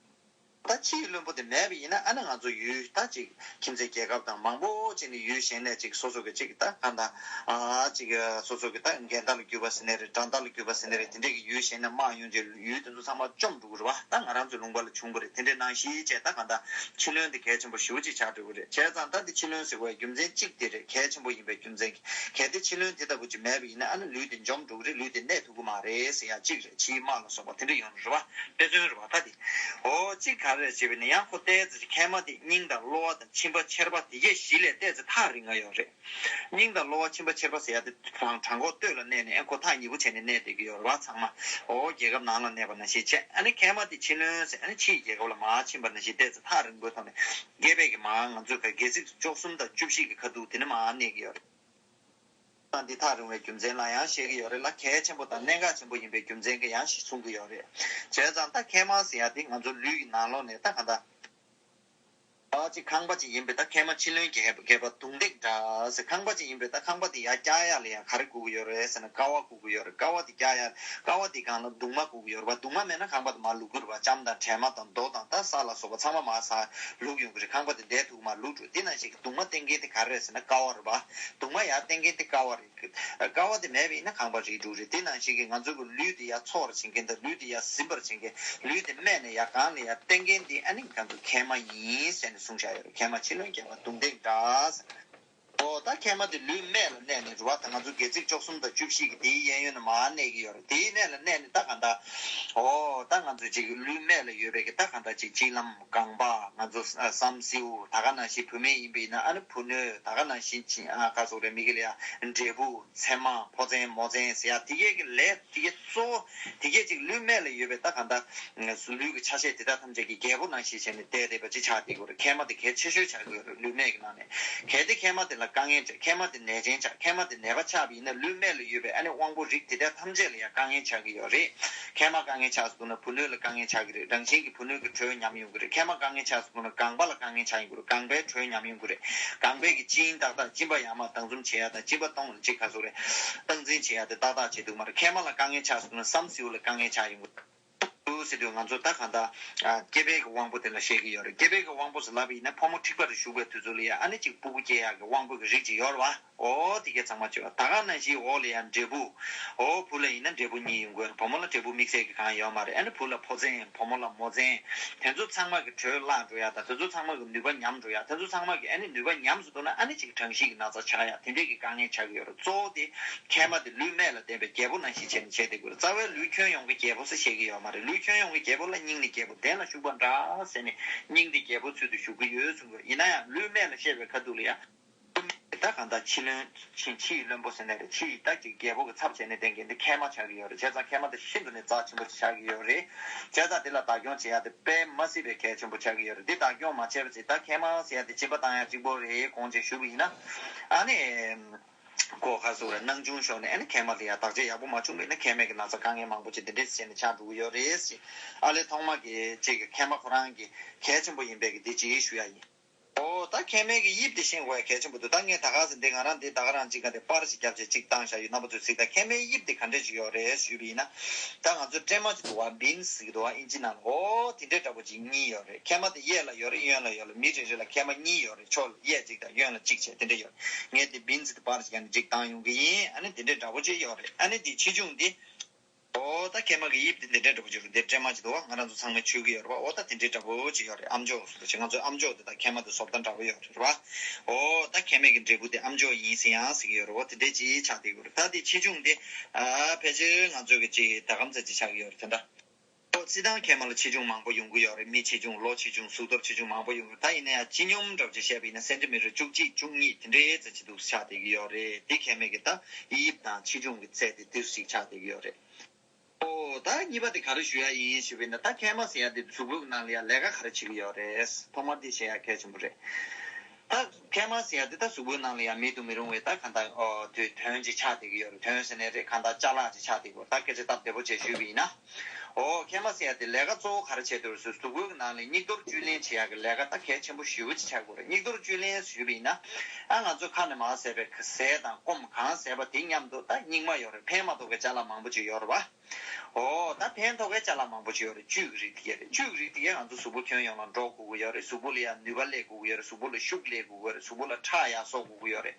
ད་ཕྱི་ཡི་བློན་པོ་དེ་མེད་པ་ཡིན་ན་ཨ་ནི་ང་ཚོ་ཡུལ་ད་ཅིག་ཁྱིམ་མཚེས་རྒྱལ་ཁབ་དང་མང་པོ་ཅིག་ནས་ཡུལ་གཞན་ནས་ཅིག་སོ་སོ་གི་ཅིག་ད་གང་ལྟར་ཨ་ཅིག་སོ་སོ་གི་ད་རྒན་བདག་ལ་གྱུར་པ་ཟེར་ནའི་རེད། དགྲ་བདག་ལ་གྱུར་པ་ཟེར་ནའི་རེད། དེ་འདྲས་ཀྱི་ཡུལ་གཞན་ནས་དམག་ཡོང་རྗེས་ཡུལ་དེ་ཚོ་ཚང་མ་བཅོམ་འགྲོ་གི་རེད་པ། ད་ང་རང་ཚོའི་ལུང་པ་ལ་བྱུང་གི་རེད། དེ་འདྲའི་ནང་བཞིན་བྱས་ད་གང་ལྟར་ཕྱི་བློན་དེ་གལ་ཆེན་པོ་ཞེ་པོ་ཅིག་ཆགས་འགྲོ་གི་རེད། བྱས་ཙང་ད་འདི་ཕྱི་བློན་ཟེར་བའི་རྒྱུ་མཚན་གཅིག་དེ་རེད། གལ་ཆེན་པོ་ཡིན་པའི་རྒྱུ་མཚན་གྱིས། གལ་ཏེ་ཕྱི་བློན་དེ་ལྟ་བུ་ཅིག་མེད་པ་ཡིན་ན་ཨ་ནི་ལུས་དེ་འཇོམས་འགྲོ་གི་རེད། ལུས་དེ་གནས་ཐུབ་ཀྱི་མ་རེད་ཟེར་ཡ་གཅིག་རེད། ཕྱིའི་དམག་ལ་སོགས་པ་དེ་འདྲ་ཡོང་གི་རེད་པ། དཔེ་མཚོན་རེད་པ་ད་དེ། འོ་གཅིག་ག་རེ་རེད་ཅེས་པ་ཡིན་ན། ཡང་ཁོ་ཏོག་ཙམ་ཅིག་མཁལ་མ་དེ་སྙིང་དང་གློ་བ་དང་མཆིན་པ་མཆེར་པ་དེ་གས་བཞི་ལས་ཏོག་ཙམ་ཐག་རིང་ང་ཡོད་རེད། སྙིང་དང་གློ་བ་མཆིན་པ་མཆེར་པ་ཟེར་ཡ་དེ་བྲང་བྲང་ཁོག་སྟོད་ལ་གནས་ནས་ཨེ་ཁོ་ཐག་ཉེ་པོ་བྱས་ནས་གནས་བསྡད་ཀྱི་ཡོད་རེད་པ། ཚང་མ་འོ་རྒྱལ་ཁབ་ནང་ལ་གནས་པ་ནང་བཞིན་བྱས། ཨ་ནི་མཁལ་མ་དེ་ཕྱི་བློན་ཟེར། ཨ་ནི་ཕྱིའི་རྒྱལ་ཁབ་ལ་མར་ཕྱིན་པ་ནང་བཞིན་ཏོག་ཙམ་ཐག་རིང་པོའི་ཐོག་ནས་སྐྱེས་པའི་གི་མར་ང་ཚོའི་ག་སྒལ་ཚིགས་བཅུ་གསུམ་དང་བཅུ་བཞི་གི་ཁ་ཐུག་དེ་ནས་མར་གནས་ཀྱི་ཡོད་རེད། དང་འདི་ཐག་རིང་བའི་རྒྱུ་མཚན་ལ་ཡང་བཤད་ཀྱི་ཡོད་རེད་ལ། གལ་ཆེན་པོ་དང་གནད་འགག་ཆེན་པོ་ཡིན་པའི་རྒྱུ་མཚན་གྱིས་ཡང་ཞིག་གསུང་གི་ཡོད་རེད། བྱས་ཙང་ད་མཁལ་མ་ཟེར་ཡ་དེ་ང་ཚོ་ལུས་ཀྱི་ནང་ལོགས་ནས་ད་གང་ལྟར། ཨ་ཅིག་ཁང་པ་ཅིག་ཡིན་པས་ད་མཁལ་མ་ཕྱི་བློན་རྒྱས་པ་མདུང་སྟེགས་འདྲ་ཟེར། ཁང་པ་ཅིག་ཡིན་པས་ད་ཁང་པ་དེ་ཡར་བཀྱག་ཡ་ལ་ཡང་ག་རེ་དགོས་ཀྱི་ཡོད་རེད་ཟེར་ན། ཀ་བ་དགོས་ཀྱི་ཡོད་རེད། ཀ་བ་དེ་བཀྱག་ཡ། ཀ་བ་དེ་སྒང་ལ་གདུང་མ་དགོས་ཀྱི་ཡོད་རེད་པ། གདུང་མ་མེད་ན་ཁང་པ་དེ་མར་ལུག་གི་རེད་པ། ལྕམ་དང་གྲལ་མ་དང་རྡོ་དང་ད་ས་ལ་སོགས་པ་ཚང་མ་མར་ས་ལུག་ཡོང་གི་རེད། ཁང་པ་དེ་བསྡད་ཐུབ་མ་ལུག་འགྲོ། དེ་ནང་བཞིན་གྱི་གདུང་མ་གཏན་འཁེལ་དེ་ག་རེ་རེད་ཟེར་ན་ཀ་བ་རེད་པ། གདུང་མ་ཡར་གཏན་འཁེལ་དེ་ཀ་བ་རེད། ཀ་བ་དེ་མེད་པ་ཡིན་ན་ཁང་པ་རིལ་འགྲོ་གི་རེད། དེ་ནང་བཞིན་གྱི་ང་ཚོ་གི་ལུས་དེ་ཡར་འཚོ་བར་བྱེད་མཁན་དང་ལུས་དེ་ཡར་ཟིན་པར་བྱེད་མཁན། ལུས་དེ་རྨས་ནས་ཡར་གང་ལ་ཡར་བསྟེན་མཁན་དེ་ཨ་ནི་ང་ཚོ་མཁལ་མ་ཡིན་ཟེར་ནས་གསུངས་བཞག་ཡོད་རེད། མཁལ་མ་ཕྱི་བློན་རྒྱས་པ་མདུང་སྟེགས་འདྲ་ཟེར། ཨོ་ད་མཁལ་མ་དེ་ལུས་སྨད་ལ་གནས་ནས་རེད་པ། ད་ང་ཚོ་སྒལ་ཚིགས་བཅུ་གསུམ་དང་བཅུ་བཞི་གི་དེའི་གཡས་གཡོན་ནས་མར་གནས་ཀྱི་ཡོད་རེད། དེའི་སྨད་ལ་གནས་ནས་ད་གང་ལྟར། ཨོ་ད་ང་ཚོ་ཅིག་ལུས་སྨད་ལ་ཡོད་པའི་གི་ད་གང་ལྟར་ཅིག་གཅིན་ལམ། རྐང་པ། ང་ཚོ་བསམ་སེའུ། ད་ག་ནང་བཞིན་བུད་མེད་ཡིན་པ་ཡིན་ན་ཨ་ནི་བུ་སྣོད། ད་ག་ནང་བཞིན་ཅིག་ཨ་ག་སོགས་རེད། མི་གི་ལ་ཡ་འབྲས་བུ། མཚན་མ། ཕོ་མཚན་མོ་མཚན་ཟེར་ཡ་དེ་གས་ཀྱི་ལས་དེ་གས་གཙོ་བོ་དེ་གས་ཅིག་ལུས་སྨད་ལ་ཡོད་པའི་ད་གང་ལྟར་ལུས་ཀྱི་ཆ་ཤས་དེ་དག་ཐམས་ཅད་ཀྱི་རྒྱལ་པོ་ནང་བཞིན་བྱས་ནས་བསྡད་བསྡད་པ་ཅིག་ཆགས་བསྡད་ཀྱི་ཡོད་རེད། མཁལ་མ་དེ་གལ་ཆེ་ཤོས་ཆགས་ཀྱི་ཡོད་རེད། ལུས་སྨད་ཀྱི་ནང་ནས་གལ་ཏེ་མཁལ་མ་དེ་ལ་དཀའ་ངལ་འཕྲད། མཁལ་མ་དེ་ནད་ཅན་ཆགས། མཁལ་མ་དེ་ནད་པ་ཆགས་པ་ཡིན་ན་ལུས་སྨད་ལ་ཡོད་པའི་ཨ་ནི་དབང་པོ་རིགས་དེ་དག་ཐམས་ཅད་ལ་ཡང་དཀའ་ངལ་ཆགས་ཀྱི་ཡོད་རེད། མཁལ་མ་དཀའ་ངལ་ཆགས་སོང་ན་བུ་སྣོད་ལ་དཀའ་ངལ་ཆགས་ཀྱི་རེད། རང་བཞིན་གྱི་བུ་སྣོད་ཀྱི་དྲོད་ཉམས་ཡོང་གི་རེད། མཁལ་མ་དཀའ་ངལ་ཆགས་སོང་ན་རྐང་པ་ལ་དཀའ་ངལ་ཆགས་ཡོང་གི་རེད། རྐང་པའི་དྲོད་ཉམས་ཡོང་གི་རེད། རྐང་པའི་གི་གཅིན་ཏག་ཏག་གཅིན་པ་ཡར་མར་སྡང་འཛུམ་བྱེད་ཡ་དང་གཅིན་པ་སྟོང་ཅིག་ག་སོགས་རེད། སྟངས་འཛིན་བྱེད་ཡ་དེ་ཏག་ཏག་བྱེད་ཐུབ་མ་རེད། མཁལ་མ་ལ་དཀའ་ངལ་ཆགས་སོང་ན་བསམ་སེའུ་ལ་དཀའ་ངལ་ཆགས་ཡོང་གི་རེད། ཟེར་དུས་ང་ཚོ་ད་གང་ལྟར་ཨ་སྐྱེས་པའི་གི་དབང་པོ་དེ་ལ་བཤད་ཀྱི་ཡོད་རེད། སྐྱེས་པའི་གི་དབང་པོ་ཟེར་ལབ་པ་ཡིན་ན་ཕོ་མོ་འཁྲིག་པ་རུ་བཞུགས་པའི་དུས་ཚོད་ལ་ཡ་ཨ་ནི་གཅིག་སྤུ་གུ་སྐྱེ་ཡག་གི་དབང་པོ་གི་རིགས་ཅིག་ཡོད་རེད་བ། ཨོ་དེ་གས་ཚང་མ་བྱེད་པ། ད་ག་ནང་བཞིན་འོག་ལ་ཡང་འབྲས་བུ། ཨོ་བུ་ལ་ཡིན་ན་འབྲས་བུ་གཉིས་ཡོང་གི་ཡོད་རེད། བུ་མོ་ལ་འབྲས་བུ་དམིགས་བསལ་གྱི་གང་ཡོད་མ་རེད། ཨ་ནི་བུ་ལ་ཕོ་མཚན་བུ་མོ་ལ་མོ་མཚན། དེ་ཚོ་ཚང་མ་གི་དྲོད་བརླག་འགྲོ་ཡ་དང་དེ་ཚོ་ཚང་མ་གི་ནུས་པ་ཉམས་འགྲོ་ཡ། དེ་ཚོ་ཚང་མ་གི་ཨ་ནི་ནུས་པ་ཉམས་སུ་བཏང་ན་ཨ་ནི་ཅིག་གྲང་གཤིས་ཀྱི་ན་ཚ་ཆགས་ཡ་དེ་འདྲས་ཀྱི་དཀའ་ངལ་ཆགས་ཀྱི་ཡོད་རེད། གཙོ་བོ་དེ་མཁལ་མ་དེ་ལུས་སྨད་ལ་བསྡད་པའི་རྒྱལ་པོ་ནང་བཞིན་བྱས་ནས་བྱས་བསྡད་དགོས་རེད། རྩ་བའི་ལུས་ཁྱོན་ཡོངས་ཀྱི་རྒྱལ་པོ་ཟེར་བཤད་ཀྱི་ཡོད་མ་རེད། ལུས་ཁྱོན་ཡོངས་ཀྱི་རྒྱལ་པོ་ལ་སྙིང་ནི་རྒྱལ་པོ་གདན་ལ་བཞུགས་པ་འདྲ་ཟེར་ནས་སྙིང་དེ་རྒྱལ་པོ་ཚུལ་དུ་བཞུགས་ཀྱི་ཡོད་གསུང་གི་ཡོད། ཡིན་ན་ཡང་ལུས་སྨད་ལ་བཤད་པའི་ཁ་ཐུག་ལ་ཡ། ད་གང་ལྟར་ཕྱི་བློན་ཕྱི་ཕྱི་ཡི་བློན་པོ་ཟེར་ནའི་རེད། ཕྱི་ཡི་ད་ཅིག་རྒྱལ་པོ་གི་ཚབ་བྱས་ནས་བསྟེན་མཁན་འདི་མཁལ་མ་ཆགས་ཀྱི་ཡོད་རེད། བྱས་ཙང་མཁལ་མ་དེ་ཤིན་ཏུ་ནས་རྩ་ཆེན་པོ་ཆགས་ཀྱི་ཡོད་རེད། བྱས་ཙང་དེ་ལ་བདག་སྐྱོང་བྱེད་ཡ་དེ་དཔེ་མ་སྲིད་པའི་གལ་ཆེན་པོ་ཆགས་ཀྱི་ཡོད་རེད། འདི་བདག་སྐྱོང་མ་བྱས་པ་ཅིག་ད་མཁལ་མ་ཟེར་ཡ་དེ་སྦྱིན་པ་བཏང་ཡ་གཅིག་པོ་རེད། གོང་ཆེན་ཞུས་པ་ཡིན་ན། ཨ་ནི། གོ་ཁ་སུ་རེ་སྣང་ཆུང་ཤོར་ནས་ཨ་ནི་མཁལ་མ་དེ་ཡ་བརྟག་དཔྱད་ཡག་པོ་མ་བྱུང་བས་ན་མཁལ་མའི་གི་ན་ཚ་དཀའ་ངལ་མང་པོ་ཅིག་དེ་འདྲས་བྱས་ནས་ཆགས་འགྲོ་གི་ཡོད་རེད། ཨ་ལས་ཐོག་མ་གི་ཅིག་གི་མཁལ་མ་ཁོ་རང་གི་གལ་ཆེན་པོ་ཡིན་པའི་གི་འདི་ཅིག་ཞུ་ཡ་ཡིན། ཨོ་ད་མཁལ་མའི་གི་དབྱིབས་དེ་ཤེས་དགོས་ཡ་གལ་ཆེན་པོ་འདུག་ད་ངས་ད་ག་ཟེ་འདི་ང་རང་འདི་ད་ག་རང་གཅིག་ག་དེ་པར་ཞིག་བརྒྱབ་བྱས་གཅིག་བཏང་བཞག་ཡོད། རྣམ་པ་ཚོས་གཟིགས། ད་མཁལ་མའི་དབྱིབས་དེ་ག་འདྲས་ཅིག་ཡོད་རེད་ཞུས་པ་ཡིན་ན། ད་ང་ཚོ་ཊེ་མ་ཅིག་འདུག་བ། བིན་ཟེར་གི་འདུག་བ། ཨིན་ཇི་ནང་ལ། ཨོ་དེ་འདྲས་འདྲ་པོ་ཅིག་གཉིས་ཡོད་རེད། མཁལ་མ་དེ་གཡས་ལ་ཡོད་རེད། གཡོན་ལ་ཡོད་རེད། མི་རེ་རེ་ལ་མཁལ་མ་གཉིས་ཡོད་རེད། ཕྱོགས་ལ་གཡས་གཅིག་དང་གཡོན་ལ་གཅིག་བྱས་དེ་འདྲས་ཡོད་རེད། ངས་དེ་བིན་ཟེར་དེ་པར་ཞིག་ཡང་གཅིག་བཏང་ཡོང་གི་ཡིན། ཨ་ནི་དེ་འདྲས་འདྲ་པོ་ཅིག་ཡོད་རེད། ཨ་ནི་དེ་ཆེ་ཆུང་དེ། ཨོ་ད་མཁལ་མ་གི་དབྱིབས་དེ་འདི་འདྲས་འདྲ་པོ་ཅིག་རེད། འདི་ཊེ་མ་ཅིག་འདུག་བ། ང་རང་ཚོ་ཚང་མས་མཆོད་ཀྱི་ཡོད་རེད་བ། ཨོ་ད་དེ་འདྲས་འདྲ་པོ་ཅིག་ཡོད་རེད། ཨམ་ཅོག་སུ་ད་ཅིག་ང་ཚོའི་ཨམ་ཅོག་དེ་དང་མཁལ་མ་དེ་བཟོ་ལྟ་འདྲ་པོ་ཡོད་རེད་བ། ཨོ་ད་མཁལ་མའི་གི་འབྲས་བུ་དེ་ཨམ་ཅོག་ཡིན་ཟེར་ཡང་ཟེར་གྱི་ཡོད་རེད་བ། དེ་འདྲས་ཅིག་ཆགས་བསྡད་ཀྱི་ཡོད་རེད། ད་དེ་ཆེ་ཆུང་དེ་ཨ་ཕལ་ཆེར་ང་ཚོའི་གི་ཅིག་ད་གམ་ཚད་ཅིག་ཆགས་ཀྱི་ཡོད་རེད། དེ་འདྲ། ཨོ་སྤྱིར་བཏང་མཁལ་མ་ལ་ཆེ་ཆུང་མང་པོ་ཡོང་གི་ཡོད་རེད། མི་ཆེ་ཆུང་ལོ་ཆེ་ཆུང་གཟུགས་སྟོབས་ཆེ་ཆུང་མང་པོ་ཡོང་གི་རེད། ད་ཡིན་ན་ཡང་སྤྱི་སྙོམས་འདྲ་པོ་ཅིག་བཤད་པ་ཡིན་ན་སེན་ཏི་མི་ཊར་བཅུ་གཅིག་བཅུ་གཉིས་དེ་འདྲའི་ཚད་ཅིག་འདུག་ཆགས་བསྡད་ཀྱི་ཡོད་རེད། དེ་མཁལ་མའི་གི་ད་དབྱིབས་དང་ཆེ་ཆུང་གི་ཚད་དེ་དེ་ཅིག་ཆགས་བསྡད་ཀྱི་ཡོད་རེད། ཨོ་ད་གཉིས་པ་དེ་ག་རེ་ཞུ་ཡ་ཡིན་ཞུས་པ་ཡིན་ན། ད་མཁལ་མ་ཟེར་ཡ་དེ་གཟུགས་པོའི་ནང་ལ་ཡ་ལས་ཀ་ག་རེ་བྱེད་ཀྱི་ཡོད་རེད། ཐོག་མར་དེ་བཤད་ཡ་གལ་ཆེན་པོ་རེད། ད་མཁལ་མ་ཟེར་ཡ་དེ་ད་གཟུགས་པོའི་ནང་ལ་ཡ་མེད་དུ་མི་རུང་བའི་ད་གང་ལྟར་ཨོ་དེ་དོན་ཅིག་ཆགས་བསྡད་ཀྱི་ཡོད་རེད། དོན་ཟེར་ནའི་རེད། གང་ལྟར་ཅ་ལག་ཅིག་ཆགས་བསྡད་ཀྱི་ཡོད་རེད། ད་སྐད་ཆ་སྟབས་བདེ་པོ་བྱས་ཞུས་པ་ཡིན་ན། ཨོ་མཁལ་མ་ཟེར་ཡ་དེ་ལས་ཀ་གཙོ་བོ་ག་རེ་བྱེད་འདོད་རེད་ཟེར། གཟུགས་པོའི་ནང་ལ་སྙིགས་དོར་བཅུད་ལེན་བྱེད་ཡ་གི་ལས་ཀ་ད་གལ་ཆེན་པོ་ཞེ་པོ་ཅིག་ཆགས་ཀྱི་ཡོད་རེད། སྙིགས་དོར་བཅུད་ལེན་ཞུས་པ་ཡིན་ན། ཨ་ང་ཚོ་ཁ་ནས་མར་ཟས་པའི་ཟས་དང་སྐོམ་གང་ཟས་པ་དེ་མཉམ་དུ་ད་སྙིགས་མ་ཡོད་རེད། ཕན་མ་ཐོགས་པའི་ཅ་ལག་མང་པོ་ཅིག་ཡོད་རེད་བ། ཨོ་ད་ཕན་ཐོགས་པའི་ཅ་ལག་མང་པོ་ཅིག་ཡོད་རེད། བཅུད་ཀྱི་རིགས་དེ་གས་རེད། བཅུད་ཀྱི་རིགས་དེ་གས་ང་ཚོ་གཟུགས་པོ་ཁྱོན་ཡོངས་ལ་འགྲོ་དགོས་ཀྱི་ཡོད་རེད། གཟུགས་པོ་ལ་ཡང་ནུས་པ་སླེབས་དགོས་ཀྱི་ཡོད་རེད། གཟུགས་པོ་ལ་ཤུགས་སླེབས་དགོས་ཀྱི་ཡོད་རེད། གཟུགས་པོ་ལ་ཁྲག་ཡར་གསོག་དགོས་ཀྱི་ཡོད་རེད།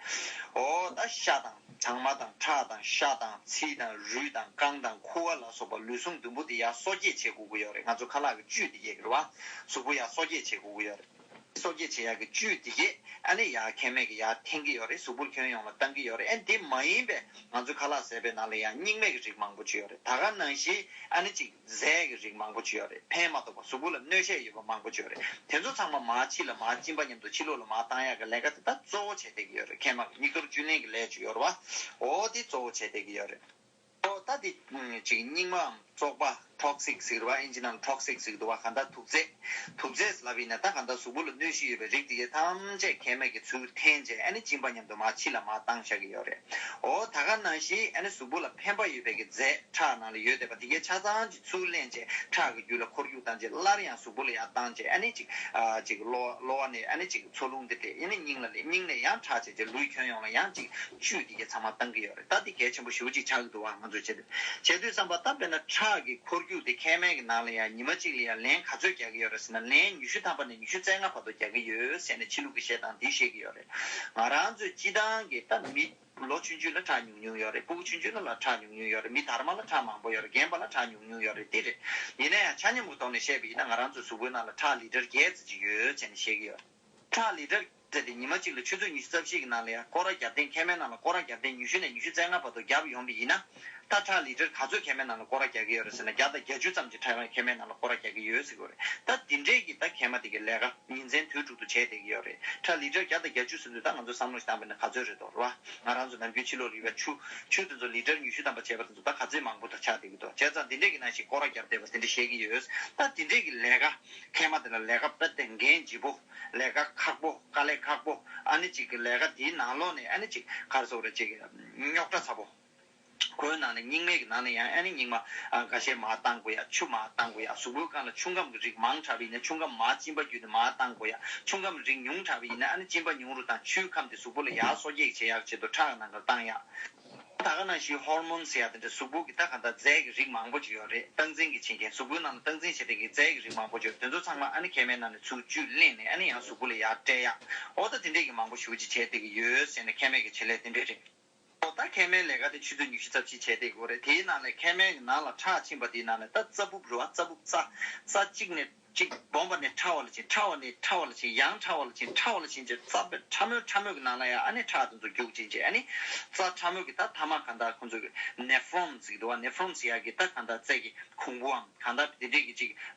ཨོ་ད་ཤ་དང་ལྗང་མ་དང་ཁྲག་དང་ཤ་དང་ཚིལ་དང་རུས་དང་རྐང་དང་ཁུ་བ་ལ་སོགས་པ་ལུས་ཟུངས་བདུན་པོ་དེ་ཡར་གསོ་སྐྱེད་བྱེད་དགོས་ཀྱི་ཡོད་རེད། ང་ཚོ་ཁ་ལག་གི་བཅུད་དེ་གས་རེད་བ། གཟུགས་པོ་ཡར་གསོ་སྐྱེད་བྱེད་དགོས་ཀྱི་ཡོད་རེད། གསོ་སྐྱེད་བྱེད་ཡག་གི་བཅུད་དེ་གས་ཨ་ནི་ཡར་མཁལ་མའི་གི་ཡར་འཐེན་གྱི་ཡོད་རེད། གཟུགས་པོ་ཁྱོན་ཡོངས་ལ་བཏང་གི་ཡོད་རེད། ཨ་ནི་དེ་མ་ཡིན་པའི་ང་ཚོ་ཁ་ལག་ཟས་པའི་ནང་ལ་ཡང་སྙིགས་མའི་གི་རིགས་མང་པོ་ཅིག་ཡོད་རེད། ད་ག་ནང་བཞིན་ཨ་ནི་ཅིག་རྫས་ཀྱི་རིགས་མང་པོ་ཅིག་ཡོད་རེད། ཕན་མ་ཐོགས་པ་གཟུགས་པོ་ལ་གནོད་བྱེད་ཡོད་པ་མང་པོ་ཅིག་ཡོད་རེད། དེ་ཚོ་ཚང་མ་མར་ཕྱི་ལ་མར་གཅིན་པ་མཉམ་དུ་ཕྱི་ལོགས་ལ་མར་བཏང་ཡག་གི་ལས་ཀ་དེ་ད་གཙོ་བོ་བྱས་བསྡད་ཀྱི་ཡོད་རེད། མཁལ་མ་གི་སྙིགས་དོར་བཅུད་ལེན་གྱི་ལས་ཅིག་ཡོད་རེད་བ། ཨོ་དེ་གཙོ་བོ་བྱས་བསྡད་ཀྱི་ཡོད་རེད། ཨོ་ད་དེ་ཅིག་སྙིགས་མའམ་བཙོག་པ་ཊོག་སིག་ཟེར་བ། ཨིན་ཇི་ནང་ཊོག་སིག་ཟེར་གི་འདུག་བ། གང་ལྟར་དུག་རྫས། དུག་རྫས་ལབ་ཡིན་ན་ད་གང་ལྟར་གཟུགས་པོ་ལ་གནོད་གཞི་ཡོད་པའི་རིགས་དེ་གས་ཐམས་ཅད་མཁལ་མའི་གི་ཚུར་འཐེན་བྱས་ཨ་ནི་གཅིན་པ་མཉམ་དུ་མར་ཕྱི་ལ་མར་བཏང་བཞག་གི་ཡོད་རེད། ཨོ་ད་ག་ནང་བཞིན་ཨ་ནི་གཟུགས་པོ་ལ་ཕན་པ་ཡོད་པའི་གི་རྫས་ཁྲག་ནང་ལ་ཡོད་བསྡད་པ་དེ་གས་ཆ་ཚང་ཅིག་ཚུར་ལེན་བྱས་ཁྲག་གི་རྒྱུད་ལ་འཁོར་རྒྱུག་བཏང་བྱས་སླར་ཡང་གཟུགས་པོ་ལ་ཡར་བཏང་བྱས་ཨ་ནི་ཅིག་ཨ་ཅིག་གློ་གློ་བ་ནས་ཨ་ནི་ཅིག་འཚོ་རླུང་དེ་སླེབས་ཨ་ནི་སྙིང་ལ་སླེབས། སྙིང་ནས་ཡང་ཁྲག་བྱས་བྱས་ལུས་ཁྱོན་ཡོངས་ལ་ཡང་ཅིག་བཅུད་དེ་གས་ཚང་མ་བཏང་གི་ཡོད་རེད། ད་དེ་གལ་ཆེན་པོ་ཞེ་པོ་ཅིག་ཆགས་ཀྱི་འདུག་བ། ང་ཚོས་བྱེད་དུས་བྱེད་དུས་བསམ་པ་ད་དཔེར་ན་ཁྲག་གི་འཁོར་རྒྱུག་དེ་མཁལ་མའི་གི་ནང་ལ་ཡང་ཉི་མ་གཅིག་ལ་ཡང་ལན་ག་ཚོད་རྒྱག་གི་ཡོད་རེད་ཟེར་ན། ལན་ཉི་ཤུ་ཐམ་པ་ནས་ཉི་ཤུ་རྩ་ལྔ་བར་དུ་རྒྱག་གི་ཡོད་ཟེར་ནས་ཕྱི་ལུགས་ཀྱི་བཤད་སྟངས་འདི་བཤད་ཀྱི་ཡོད་རེད། ང་རང་ཚོའི་སྤྱི་བཏང་གི་ད་མི་ལོ་ཆུང་ཆུང་ལ་ཁྲག་ཉུང་ཉུང་ཡོད་རེད། སྤུ་གུ་ཆུང་ཆུང་ལ་ལ་ཁྲག་ཉུང་ཉུང་ཡོད་རེད། མི་དར་མ་ལ་ཁྲག་མང་པོ་ཡོད་རེད། རྒན་པ་ལ་ཁྲག་ཉུང་ཉུང་ཡོད་རེད། དེ་རེད། ཡིན་ན་ཡང་ཆ་མཉམ་གྱི་ཐོག་ནས་བཤད་པ་ཡིན་ན་ང་རང་ཚོའི་གཟུགས་པོའི་ནང་ལ་ཁྲག་ལི་ཊར་བརྒྱད་ཙམ་ཅིག་ཡོད་ཟེར་ནས་བཤད་ཀྱི་ཡོད། ཁྲག་ལི་ཊར་ཟེར་དེ་ཉི་མ་གཅིག་ལ་ཆུ་ཚོད་ཉི་ཤུ་རྩ་བཞི་གི་ནང་ལ་ཡང་སྐོར་ར་བརྒྱབ་སྟེ་མཁལ་མའི་ནང་ལ་སྐོར་ར་བརྒྱབ་སྟེ་ཉི་ཤུ་ནས་ཉི་ཤུ་རྩ་ལྔ་བར་དུ་བརྒྱབ་ཡོང་བ་ཡིན་ན། ད་ཁྲག་ལི་ཊར་ག་ཚོད་མཁལ་མའི་ནང་ལ་སྐོར་ར་རྒྱག་གི་ཡོད་རེད་ཟེར་ན། བརྒྱ་དང་བརྒྱད་ཅུ་ཙམ་གྱི་ཁྲག་མཁལ་མའི་ནང་ལ་སྐོར་ར་རྒྱག་གི་ཡོད་ཟེར་གྱི་ཡོད་རེད། ད་དེ་འདྲས་ཀྱི་ད་མཁལ་མ་དེ་གའི་ལས་ཀ་ཉིན་མཚན་དུས་དྲུག་ཏུ་བྱས་བསྡད་ཀྱི་ཡོད་རེད། ཁྲག་ལི་ཊར་བརྒྱ་དང་བརྒྱད་ཅུ་ཟེར་དུས་ད་ང་ཚོ་བསམ་བློ་ཞིག་བཏང་བ་ཡིན་ན་ག་ཚོད་རེད་དོ། རེད་བ། ང་རང་ཚོ་ནམ་རྒྱུན་ཕྱི་ལོགས་ལ་ཡོད་པའི་ཆུ་ཆུ་དེ་ཚོ་ལི་ཊར་ཉི་ཤུ་ཐམ་པ་བྱས་པ་དེ་ཚོ་ད་ག་ཚོད་མང་པོ་དང་ཆགས་བསྡད་ཀྱི་འདུག་བྱས་ཙང་དེ་འདྲས་ཀྱི་ནང་བཞིན་སྐོར་ར་བརྒྱབ་བསྡད་པ་དེ་འདྲས་བཤད་ཀྱི་ཡོད། ད་དེ་འདྲས་ཀྱི་ལས་ཀ་མཁལ་མ་དེ་ལ་ལས་ཀ་དཔེ་དེ་འགན་ལྗིད་པོ། ལས་ཀ་ཁག་པོ། དཀའ་ལས་ཁག་པོ། ཨ་ནི་ཅིག་གི་ལས་ཀ་དེའི་ནང་ལོགས་ནས་ཨ་ནི་ཅིག་ག་རེ་ཟེར་དགོས་རེད། ཅིག་རྙོག་དྲ་ཚ་པོ། ཁོའི་ནང་ནས་སྙིགས་མའི་གི་ནང་ནས་ཡང་ཨ་ནི་སྙིགས་མ་ཨ་འགའ་ཤས་མར་བཏང་དགོས་ཡ། ཆུ་མར་བཏང་དགོས་ཡ། གཟུགས་པོའི་སྒང་ལ་ཆུ་ཁམས་ཀྱི་རིགས་མང་དྲགས་པ་ཡིན་ན་ཆུ་ཁམས་མར་གཅིན་པ་བརྒྱུད་ནས་མར་བཏང་དགོས་ཡ། ཆུ་ཁམས་རིགས་ཉུང་དྲགས་པ་ཡིན་ན་ཨ་ནི་གཅིན་པ་ཉུང་རུ་བཏང་། ཆུའི་ཁམས་དེ་གཟུགས་པོ་ལ་ཡར་གསོ་སྐྱེད་བྱེད་ཡག་ཆེད་དུ་ཁྲག་ནང་ལ་བཏང་ཡ། ད་ ད་ག་ནང་བཞིན་ཧོར་མོན་ཟེར་ཡ་དེ་འདྲ་གཟུགས་པོ་གི་ད་ག་ད་རྫས་ཀྱི་རིགས་མང་པོ་ཅིག་ཡོད་རེད། སྟངས་འཛིན་གྱི་བྱེད་མཁན། གཟུགས་པོའི་ནང་ལ་སྟངས་འཛིན་བྱེད་མཁན་གྱི་རྫས་ཀྱི་རིགས་མང་པོ་ཅིག་ཡོད། དེ་ཚོ་ཚང་མ་ཨ་ནི་མཁལ་མའི་ནང་ནས་ཚུར་བཅུད་ལེན་ནས་ཨ་ནི་ཡང་གཟུགས་པོ་ལ་ཡར་སྤྲད་ཡ། འོ་ད་དེ་འདྲས་ཀྱི་མང་པོ་ཞེ་པོ་ཅིག་བྱས་བསྡད་ཀྱི་ཡོད་ཟེར་ནས་མཁལ་མའི་གི་བྱེད་ལས་དེ་འདྲས་རེད། འོ་ད་མཁལ་མའི་ལས་ཀ་དེ་ཆུ་ཚོད་ཉི་ཤུ་རྩ་བཞི་བྱས་བསྡད་ཀྱི་ཡོད་རེད། དེའི་ནང་ནས་མཁལ་མའི་གི་ནང་ལ་ཁྲག་ཕྱིན་པ་དེའི་ནང་ནས་ད་རྩ་སྦུབ་རེད་བ། རྩ་སྦུབ་རྩ་རྩ་གཅིག་ནས་གཅིག་སྦོམ་པ་ནས་ཕྲ་བ་ལ་ཕྱིན། ཕྲ་བ་ནས་ཕྲ་བ་ལ་ཕྱིན། ཡང་ཕྲ་བ་ལ་ཕྱིན། ཕྲ་བ་ལ་ཕྱིན་བྱས་རྩ་དཔེ་ཕྲ་མོའི་ཕྲ་མོའི་གི་ནང་ལ་ཡང་ཨ་ནི་ཁྲག་དེ་ཚོ་རྒྱུག་ཕྱིན་བྱས། ཨ་ནི་རྩ་ཕྲ་མོའི་གི་ད་ཐ་མག་གང་ལྟར་ཁོང་ཚོ་གི་ནེ་ཕྲོན་ཟེར་གི་འདུག་བ། ནེ་ཕྲོན་ཟེར་ཡ་གི་ད་གང་ལྟར་རྩ་གི་ཁུང་བུའམ་གང་ལྟར་དེ་འདྲས་གི་ཅིག་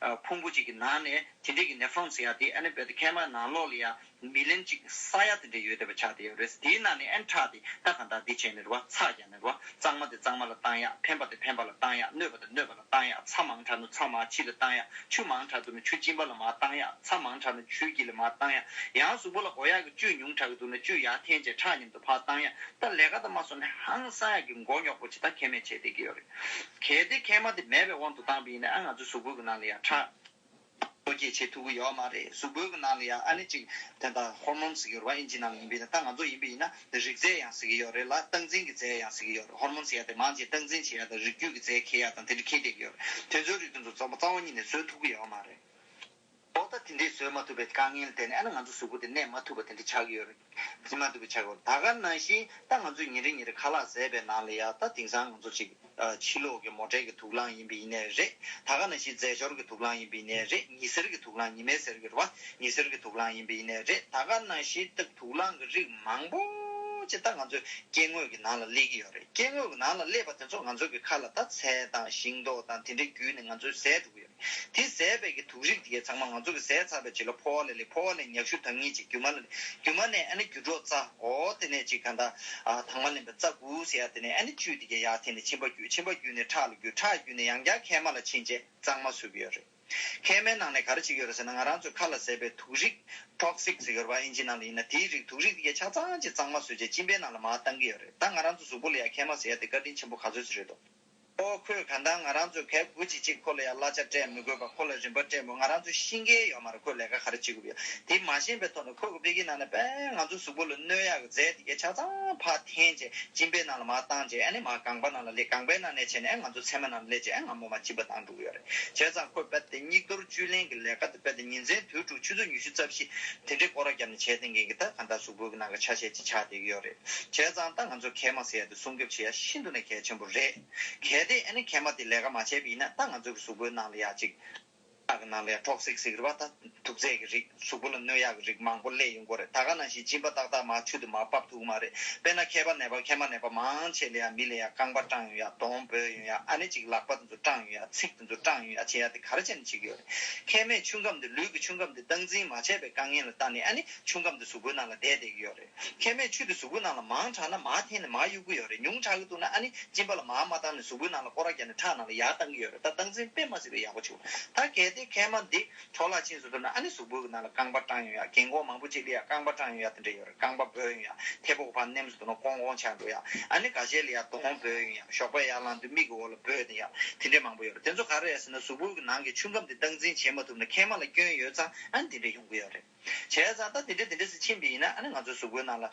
ཕུང་པོ་ཅིག་གི་ནང་ནས་དེ་འདྲས་གི་ནེ་ཕྲོན་ཟེར་ཡ་དེ་ཨ་ནི་དཔེ་དེ་མཁལ་མ་ནང་ལོགས་ལ་ཡ་མི་ལན་ཅིག་ས་ཡ་དེ་འདྲ་ཡོད་བསྡད་པ་ཆགས་བསྡད་ཡོད་རེད། དེའི་ནང་ནས་ཨན་ཁྲག་དེ་ད་ག་འདྲ་འདི་བྱས་ནས་རེད་བ། ཚྭ་རྒྱག་ནས་རེད་བ། གཙང་མ་དེ་གཙང་མ་ལ་བཏང་ཡག་ཕན་པ་དེ་ཕན་པ་ལ་བཏང་ཡག་གནོད་པ་དེ་གནོད་པ་ལ་བཏང་ཡག་ཚྭ་མང་དྲགས་ན་ཚྭ་མར་ཕྱི་ལ་བཏང་ཡག་ཆུ་མང་དྲགས་འདུག་ན་ཆུ་གཅིན་པ་ལ་མར་བཏང་ཡག་ཚྭ་མང་དྲགས་ན་ཆུའི་དཀྱིལ་ལ་མར་བཏང་ཡག་ཡང་གཟུགས་པོ་ལ་དགོས་ཡག་གི་བཅུད་ཉུང་དྲགས་ཀྱི་འདུག་ན་བཅུད་ཡར་འཐེན་བྱས་ཁྲག་མཉམ་དུ་ཕར་བཏང་ཡག་ད་ལས་ཀ་དང་མ་སོང་ནས་ཧང་སང་ཡག་གི་མགོ་རྙོག་པོ་ཅིག་ད་མཁལ་མས་བྱས་བསྡད་ཀྱི་ཡོད་རེད། གལ་ཏེ་མཁལ་མ་དེ་མེད་པའི་དབང་དུ་བཏང་པ་ཡིན་ན་ཨ་ང་ཚོ་གཟུགས་པོའི་གི་ནང་ལ་ཡང་ཁྲག་གཏོ་སྐྱེད་བྱེད་ཐུབ་ཀྱི་ཡོད་མ་རེད། གཟུགས་པོའི་གི་ནང་ལ་ཡང་ཨ་ནི་ཅིག་དེ་འདྲ་ཧོར་མོན་ཟེར་གྱི་ཡོད་རེད་བ། ཨིན་ཇི་ནང་ལ་ཡིན་པ་ཡིན་ན། ད་ང་ཚོ་ཡིན་པ་ཡིན་ན་རིགས་རྫས་ཡང་ཟེར་གྱི་ཡོད་རེད་ལ། སྟངས་འཛིན་གྱི་རྫས་ཡང་ཟེར་གྱི་ཡོད་རེད། ཧོར་མོན་ཟེར་ཡ་དེ་མང་ཆེ་སྟངས་འཛིན་བྱེད་ཡ་དང་རིགས་རྒྱུད་ཀྱི་རྫས་འཁྱེར་ཡ་དང་དེ་འདྲ་འཁྱེར་བསྡད་ཀྱི་ཡོད་རེད། དེ་ཚོའི་རིགས་དེ་ཚོ་རྩོམ་པ་རྩ་བ་ཉིད་ནས་བཟོ་ཐུབ་ཀྱི་ཡོད་མ་རེད། འོ་ད་དེ་འདྲའི་བཟོས་མ་ཐུབ་པའི་དཀའ་ངལ་དེ་ནི་ཨ་ནི་ང་ཚོ་གཟུགས་པོ་དེ་གནས་མ་ཐུབ་པ་དེ་འདྲ་ཆགས་ཀྱི་ཡོད་རེད། གནས་མ་ཐུབ་པ་ཆགས་ཀྱི་ཡོད་རེད། ད་ག་ནང་བཞིན་ད་ང་ཚོས་ཉིན་རེ་ཉིན་རེ་ཁ་ལག་བཟས་པའི་ནང་ལ་ཡ་ད་དེང་སང་ང་ཚོ་ཅིག་ཕྱི་ལོགས་ཀྱི་མོ་ཊའི་གི་དུག་རླངས་ཡིན་པ་ཡིན་ནའི་རེད། ད་ག་ནང་བཞིན་རྫས་སྦྱོར་གྱི་དུག་རླངས་ཡིན་པ་ཡིན་ནའི་རེད། ཉི་ཟེར་གྱི་དུག་རླངས། ཉི་མའི་ཟེར་གྱི་རེད་བ། ཉི་ཟེར་གྱི་དུག་རླངས་ཡིན་པ་ཡིན་ནའི་རེད། ད་ག་ནང་བཞིན་ད་དུག་རླངས་ཀྱི་རིགས་མང་པོ་ཅིག་ད་ང་ཚོའི་སྐྱེ་དངོས་ཀྱི་ནང་ལ་སླེབས་ཀྱི་ཡོད་རེད། སྐྱེ་དངོས་ཀྱི་ནང་ལ་སླེབས་པ་དེ་ཚོ་ང་ཚོ་གི་ཁ་ལ་ད་ཚལ་དང་ཤིང་ཏོག་དང་དེ་འདྲའི་བརྒྱུད་ནས་ང་ཚོས་ཟས་འགྲོ་གི་ཡོད་རེད། དེ་ཟས་པའི་གི་དུག་རིགས་དེ་གའི་ཚང་མ་ང་ཚོ་གི་ཟས་ཚར་བའི་རྗེས་ལ་ཕོ་བ་ལ་སླེབས། ཕོ་བ་ལ་ཉག་ཤུ་དང་གཉིས་ཅིག་རྒྱུ་མ་ལ་སླེབས། རྒྱུ་མ་ནས་ཨ་ནི་རྒྱུ་གྲོག་རྩ། འོ་དེ་ནས་ཅིག་ག་འདྲ་ཨ་དྭངས་མ་ལེན་པའི་རྩ་དགུ་ཟེར་ཡ་དེ་ནས་ཨ་ནི་བཅུད་དེ་གའི་ཡར་འཐེན་ནས་མཆིན་པ་བརྒྱུད། མཆིན་པ་བརྒྱུད་ནས་ཁྲག་ལ་བརྒྱུད། ཁྲག་བརྒྱུད་ནས་ཡང་བསྐྱར་མཁལ་མ་ལ་ཕྱིན་བྱས་གཙང་མ་བཟོ་གི་ཡོད་རེད། མཁལ་མའི་ནང་ནས་ག་རེ་བྱེད་ཀྱི་ཡོད་རེད་ཟེར་ན། ང་རང་ཚོའི་ཁ་ལ་བཟས་པའི་དུག་རིགས། ཊོག་སིག་ཟེར་གྱི་ཡོད་རེད་བ། ཨིན་ཇི་ནང་ལ་ཡིན་ན། དེའི་རིགས་དུག་རིགས་དེ་གའི་ཆ་ཚང་ཅིག་གཙང་མ་བཟོས་བྱས་མཆིན་པའི་ནང་ལ་མར་བཏང་གི་ཡོད་རེད། ད་ང་རང་ཚོ་གཟུགས་པོ་ལ་ཡ་མཁལ་མ་ཟེར་ཡ་དེ་བཀའ་དྲིན་ཆེན་པོ་ག་ཚོད་ཅིག་རེད་དོ། ཨོ་ཁོས་གང་ལྟར་ང་རང་ཚོས་གལ་དགུ་ཅིག་ཅིག་ཁོ་ལ་ཡ་གླ་ཆ་སྤྲད་མི་དགོས་པ། ཁོ་ལ་རིན་པ་སྤྲད་མི། ང་རང་ཚོས་ཤེས་མཁན་ཡོད་མ་རེད། ཁོས་ལས་ཀ་ག་རེ་བྱེད་དགོས་ཡ་དེ་མ་ཤེས་པའི་ཐོག་ནས་ཁོ་གི་དཔེ་གི་ནང་ནས་དཔེ་ང་ཚོ་གཟུགས་པོ་ལ་གནོད་ཡག་གི་རྫས་དེ་གའི་ཆ་ཚང་ཕར་འཐེན་བྱས་མཆིན་པའི་ནང་ལ་མར་བཏང་བྱས་ཨ་ནི་མར་རྐང་པ་ནང་ལ་སླེབས། རྐང་པའི་ནང་ནས་བྱས་ནས་ཨ་ང་ཚོ་ཚེར་མ་ནང་ལ་སླེབས་བྱས་ཨ་སྔ་མོ་མར་མཆིན་པ་བཏང་འགྲོ་གི་ཡོད་རེད། བྱས་ཙང་ཁོས་དཔེ་དེ་སྙིགས་དོར་བཅུད་ལེན་གྱི་ལས་ཀ་དེ་དཔེ་དེ་ཉིན་མཚན་དུས་དྲུག་ཆུ་ཚོད་ཉི་ཤུ་རྩ་བཞི་དེ་འདྲའི་སྐོར་ར་བརྒྱབ་ནས་བྱས་བསྡད་མཁན་གྱི་ད་གང་ལྟར་གཟུགས་པོའི་ནང་གི་ཆ་ཤས་ཅིག་ཆགས་བསྡད་ཀྱི་ཡོད་རེད། བྱས་ཙང་ད་ང་ཚོ་མཁལ་མ་ཟེར་ཡ་དེ་སྲུང་སྐྱོབ་བྱེད་ཡ་ཤིན་ཏུ་ནས་གལ་ཆེན་པོ་རེད། གལ་ཏེ་ཨ་ནི་མཁལ་མ་དེ་ལས་ཀ་མ་བྱས་པ་ཡིན་ན་ད་ང་ཚོ་གི་གཟུགས་པོའི་ནང་ལ་ཡ་ཅིག་ཁ་གི་ནང་ལ་ཡ་ཊོག་སིག་ཟེར་གི་རེད་བ། ད་དུག་རྫས་ཀྱི་རིགས། གཟུགས་པོ་ལ་གནོད་ཡག་གི་རིགས་མང་པོ་སླེབས་ཡོང་གི་རེད། ད་ག་ནང་བཞིན་གཅིན་པ་ཏག་ཏག་མར་ཆུ་དེ་མར་ཕབ་ཐུབ་ཀྱི་མ་རེད། དཔེར་ན་མཁལ་པ་ནད་པ། མཁལ་མ་ནད་པ་མང་ཆེ་ལ་ཡ་མི་ལ་ཡ་རྐང་པ་སྐྲངས་ཡོང་ཡ། གདོང་འབོལ་ཡོང་ཡ། ཨ་ནི་ཅིག་ལག་པ་དེ་ཚོ་སྐྲངས་ཡོང་ཡ། ཚིགས་དེ་ཚོ་སྐྲངས་ཡོང་ཡ་བྱེད་ཡ་དེ་ག་རེ་བྱས་ནས་བྱེད་ཀྱི་ཡོད་རེད། མཁལ་མས་ཆུ་ཁམས་དེ། ལུས་ཀྱི་ཆུ་ཁམས་དེ་སྟངས་འཛིན་མ་བྱས་པའི་དཀའ་ངལ་ལ་བརྟེན་ནས་ཨ་ནི་ཆུ་ཁམས་དེ་གཟུགས་པོའི་ནང་ལ་བསྡད་བསྡད་ཀྱི་ཡོད་རེད། མཁལ་མས་ཆུ་དེ་གཟུགས་པོའི་ནང་ལ་མང་དྲགས་ན་མར་འཐེན་ནས་མར་གཡུག་གི་ཡོད་རེད། ཉུང་དྲགས་ཀྱི་འདུག་ན་ཨ་ནི་གཅིན་པ་ལ་མར་མ་བཏང་ནས་གཟུགས་པོའི་ནང་ལ་སྐོར་ར་བརྒྱབ་ནས་ཁྲག་ནང་ལ་ཡར་བཏང་གི་ཡོད་རེད། ད་སྟངས་འཛིན་དཔེ་མ་སྲིད་པའི་ཡག་པོ་བྱུང་། ད་གལ་ཏེ་མཁལ་མ་འདི་འཕྲོ་བརླག་ཕྱིན་སོང་འདུག་ན་ཨ་ནི་གཟུགས་པོའི་ནང་ལ་རྐང་པ་སྐྲངས་ཡོང་ཡ། རྒན་གོག་མང་པོ་ཅིག་ལ་ཡ་རྐང་པ་སྐྲངས་ཡོང་ཡ་དེ་འདྲ་ཡོད་རེད། རྐང་པ་འབོལ་ཡོང་ཡ། མཐེ་བོ་ག་ཕར་མནན་སོང་འདུག་ན་ཀོང་ཀོང་ཆགས་འགྲོ་ཡ། ཨ་ནི་ཁ་ཤས་ལ་ཡ་གདོང་འབོལ་ཡོང་ཡ། ཞོགས་པ་ཡར་ལངས་དུས་མིག་གི་འོག་ལ་འབོལ་བསྡད་ཡ། དེ་འདྲ་མང་པོ་ཡོད་རེད། དེ་ཚོ་ག་རེ་རེད་ཟེར་ན་གཟུགས་པོའི་ནང་གི་ཆུ་ཁམས་དེ་སྟངས་འཛིན་བྱེད་མ་ཐུབ་ན་མཁལ་མ་ལ་སྐྱོན་ཡོད་ཙང་ཨ་ནི་དེ་འདྲ་ཡོང་གི་ཡོད་རེད། བྱས་ཙང་ད་དེ་འདྲ་དེ་འདྲ་ཟེར་ཕྱིན་པ་ཡིན་ན་ཨ་ནི་ང་ཚོའི་གཟུགས་པོའི་ནང་ལ།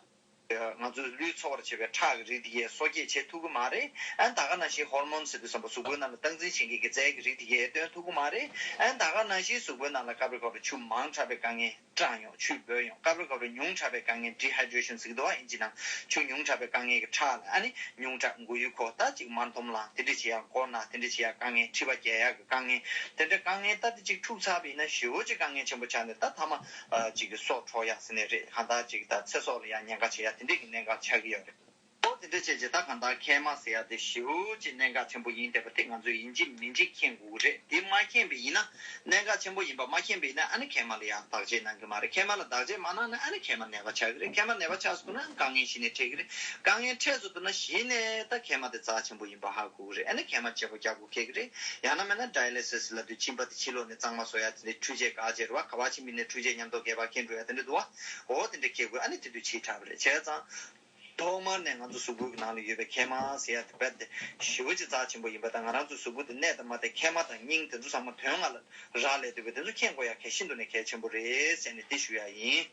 ང་ཚོའི་ལུས་འཚོ་བར་བྱེད་པའི་ཁྲག་གི་རིགས་དེ་གས་གསོ་སྐྱེད་བྱེད་ཐུབ་ཀྱི་མ་རེད། ཨ་ནི་ད་ག་ནང་བཞིན་ཧོར་མོན་ཟེར་དུས་ཙམ་པ་གཟུགས་པོའི་ནང་ལ་སྟངས་འཛིན་བྱེད་མཁན་གྱི་རྫས་ཀྱི་རིགས་དེ་གས་ཐོན་ཐུབ་ཀྱི་མ་རེད། ཨ་ནི་ད་ག་ནང་བཞིན་གཟུགས་པོའི་ནང་ལ་སྐབས་རེ་སྐབས་རེ་ཆུ་མང་དྲགས་པའི་དཀའ་ངལ། སྐྲངས་ཡོང་། ཆུ་འབོལ་ཡོང་། སྐབས་རེ་སྐབས་རེ་ཉུང་དྲགས་པའི་དཀའ་ངལ། ཌི་ཧའི་ཌི་རེ་ཤན་ཟེར་གྱི་འདུག་བ། ཨིན་ཇི་ནང་ཆུ་ཉུང་དྲགས་པའི་དཀའ་ངལ་གྱི་ཁྲག་ལ་ཨ་ནི་ཉུང་དྲགས། མགོ་ཡུ་འཁོར། ད་ཅིག་དམར་འཐོམ་ལངས། དེ་འདྲ་བྱེད་ཡག་མགོ་ན་དེ་འདྲ་བྱེད་ཡག་དཀའ་ངལ། མཁྲིས་པ་རྒྱས་ཡག་གི་དཀའ་ངལ། དེ་འདྲ་དཀའ་ངལ་ད་དེ་ཅིག་འཁྲུག་ཚར་བ་ཡིན་ན་ཞེ་པོ་ཅིག་དཀའ་ངལ་ཆེན་པོ་ཆགས་ནས་ད་མཐའ་མ་ཨ་ཅིག་གི་སྲོག་འཕྲོག་ཡག་ཟེར་ནས་རེད། གང་ལྟར་ཅིག་ད་ཚེ་སྲོག་ལ་ཡང་ཉེན་ཁ་བྱེད་ཡག་དེ་འདྲས་ཀྱི་གནད་འགག་ཆགས་ཀྱི་ཡོད་རེད། ཨོ་དེ་འདྲ་བྱས་རྗེས་ད་གང་ལྟར་མཁལ་མ་ཟེར་ཡག་དེ་ཞེ་པོ་ཅིག་གནད་འགག་ཆེན་པོ་ཡིན་བསྡད་པ་དེ་ང་ཚོས་ཡིན་གཅིག་མིན་གཅིག་མཁྱེན་དགོས་ཀྱི་རེད། དེ་མ་མཁྱེན་པ་ཡིན་ན། གནད་འགག་ཆེན་པོ་ཡིན་པ་མ་མཁྱེན་པ་ཡིན་ན་ཨ་ནི་མཁལ་མ་ལ་ཡང་བརྟག་དཔྱད་གནང་གི་མ་རེད། མཁལ་མ་ལ་བརྟག་དཔྱད་མ་གནང་ན་ཨ་ནི་མཁལ་མ་ནད་པ་ཆགས་ཀྱི་རེད། མཁལ་མ་ནད་པ་ཆགས་སོང་ན་དཀའ་ངལ་གཞི་ནས་འཕྲད་ཀྱི་རེད། དཀའ་ངལ་འཕྲད་སོང་ན་གཞི་ནས་ད་མཁལ་མ་དེ་རྩ་ཆེན་པོ་ཡིན་པ་ཧ་གོ་གི་རེད། ཨ་ནི་མཁལ་མ་བརྗེ་པོ་རྒྱག་དགོས་ཁེལ་གྱི་རེད། ཡང་ན་མིན་ན་ཌའི་ལི་སིས་ལབ་དུས་གཅིན་པ་དེ་ཕྱི་ལོགས་ནས་གཙང་མ་བཟོ་ཡ་དེ་འདྲའི་འཕྲུལ་ཆས་ག་བྱེད་རེད་བ། ག་བ་ཕྱིན་པ་ཡིན་ན་འཕྲུལ་ཆས་མཉམ་དུ་སྒལ་པར་འཁྱེར་འགྲོ་ཡ་དེ་འདྲ་འདུག་བ། འོ་དེ་འདྲ་འཁྱེར་དགོས། ཨ་ནི་དེ་དུས་ཕྱིས་དྲགས་པ་རེད། བྱས་ཙང་། ཐོག་མར་ནས་ང་ཚོ་གཟུགས་པོའི་ནང་ལ་ཡོད་པའི་མཁལ་མ་ཟེར་ཡ་དེ་རྦད་དེ་ཞེ་པོ་ཅིག་རྩ་ཆེན་པོ་ཡིན་པ་དང་། ང་རང་ཚོའི་གཟུགས་པོ་དེ་གནས་དང་མ་གནས། མཁལ་མ་དང་སྙིང་དེ་ཚོ་ཚང་མ་དོན་ལྔ་ལ་རག་ལས་འདུག་པས། དེ་ཚོ་མཁྱེན་དགོས་ཡ་གལ་ཤིན་ཏུ་ནས་གལ་ཆེན་པོ་རེད་ཟེར་ནས་དེ་ཞུ་ཡ་ཡིན།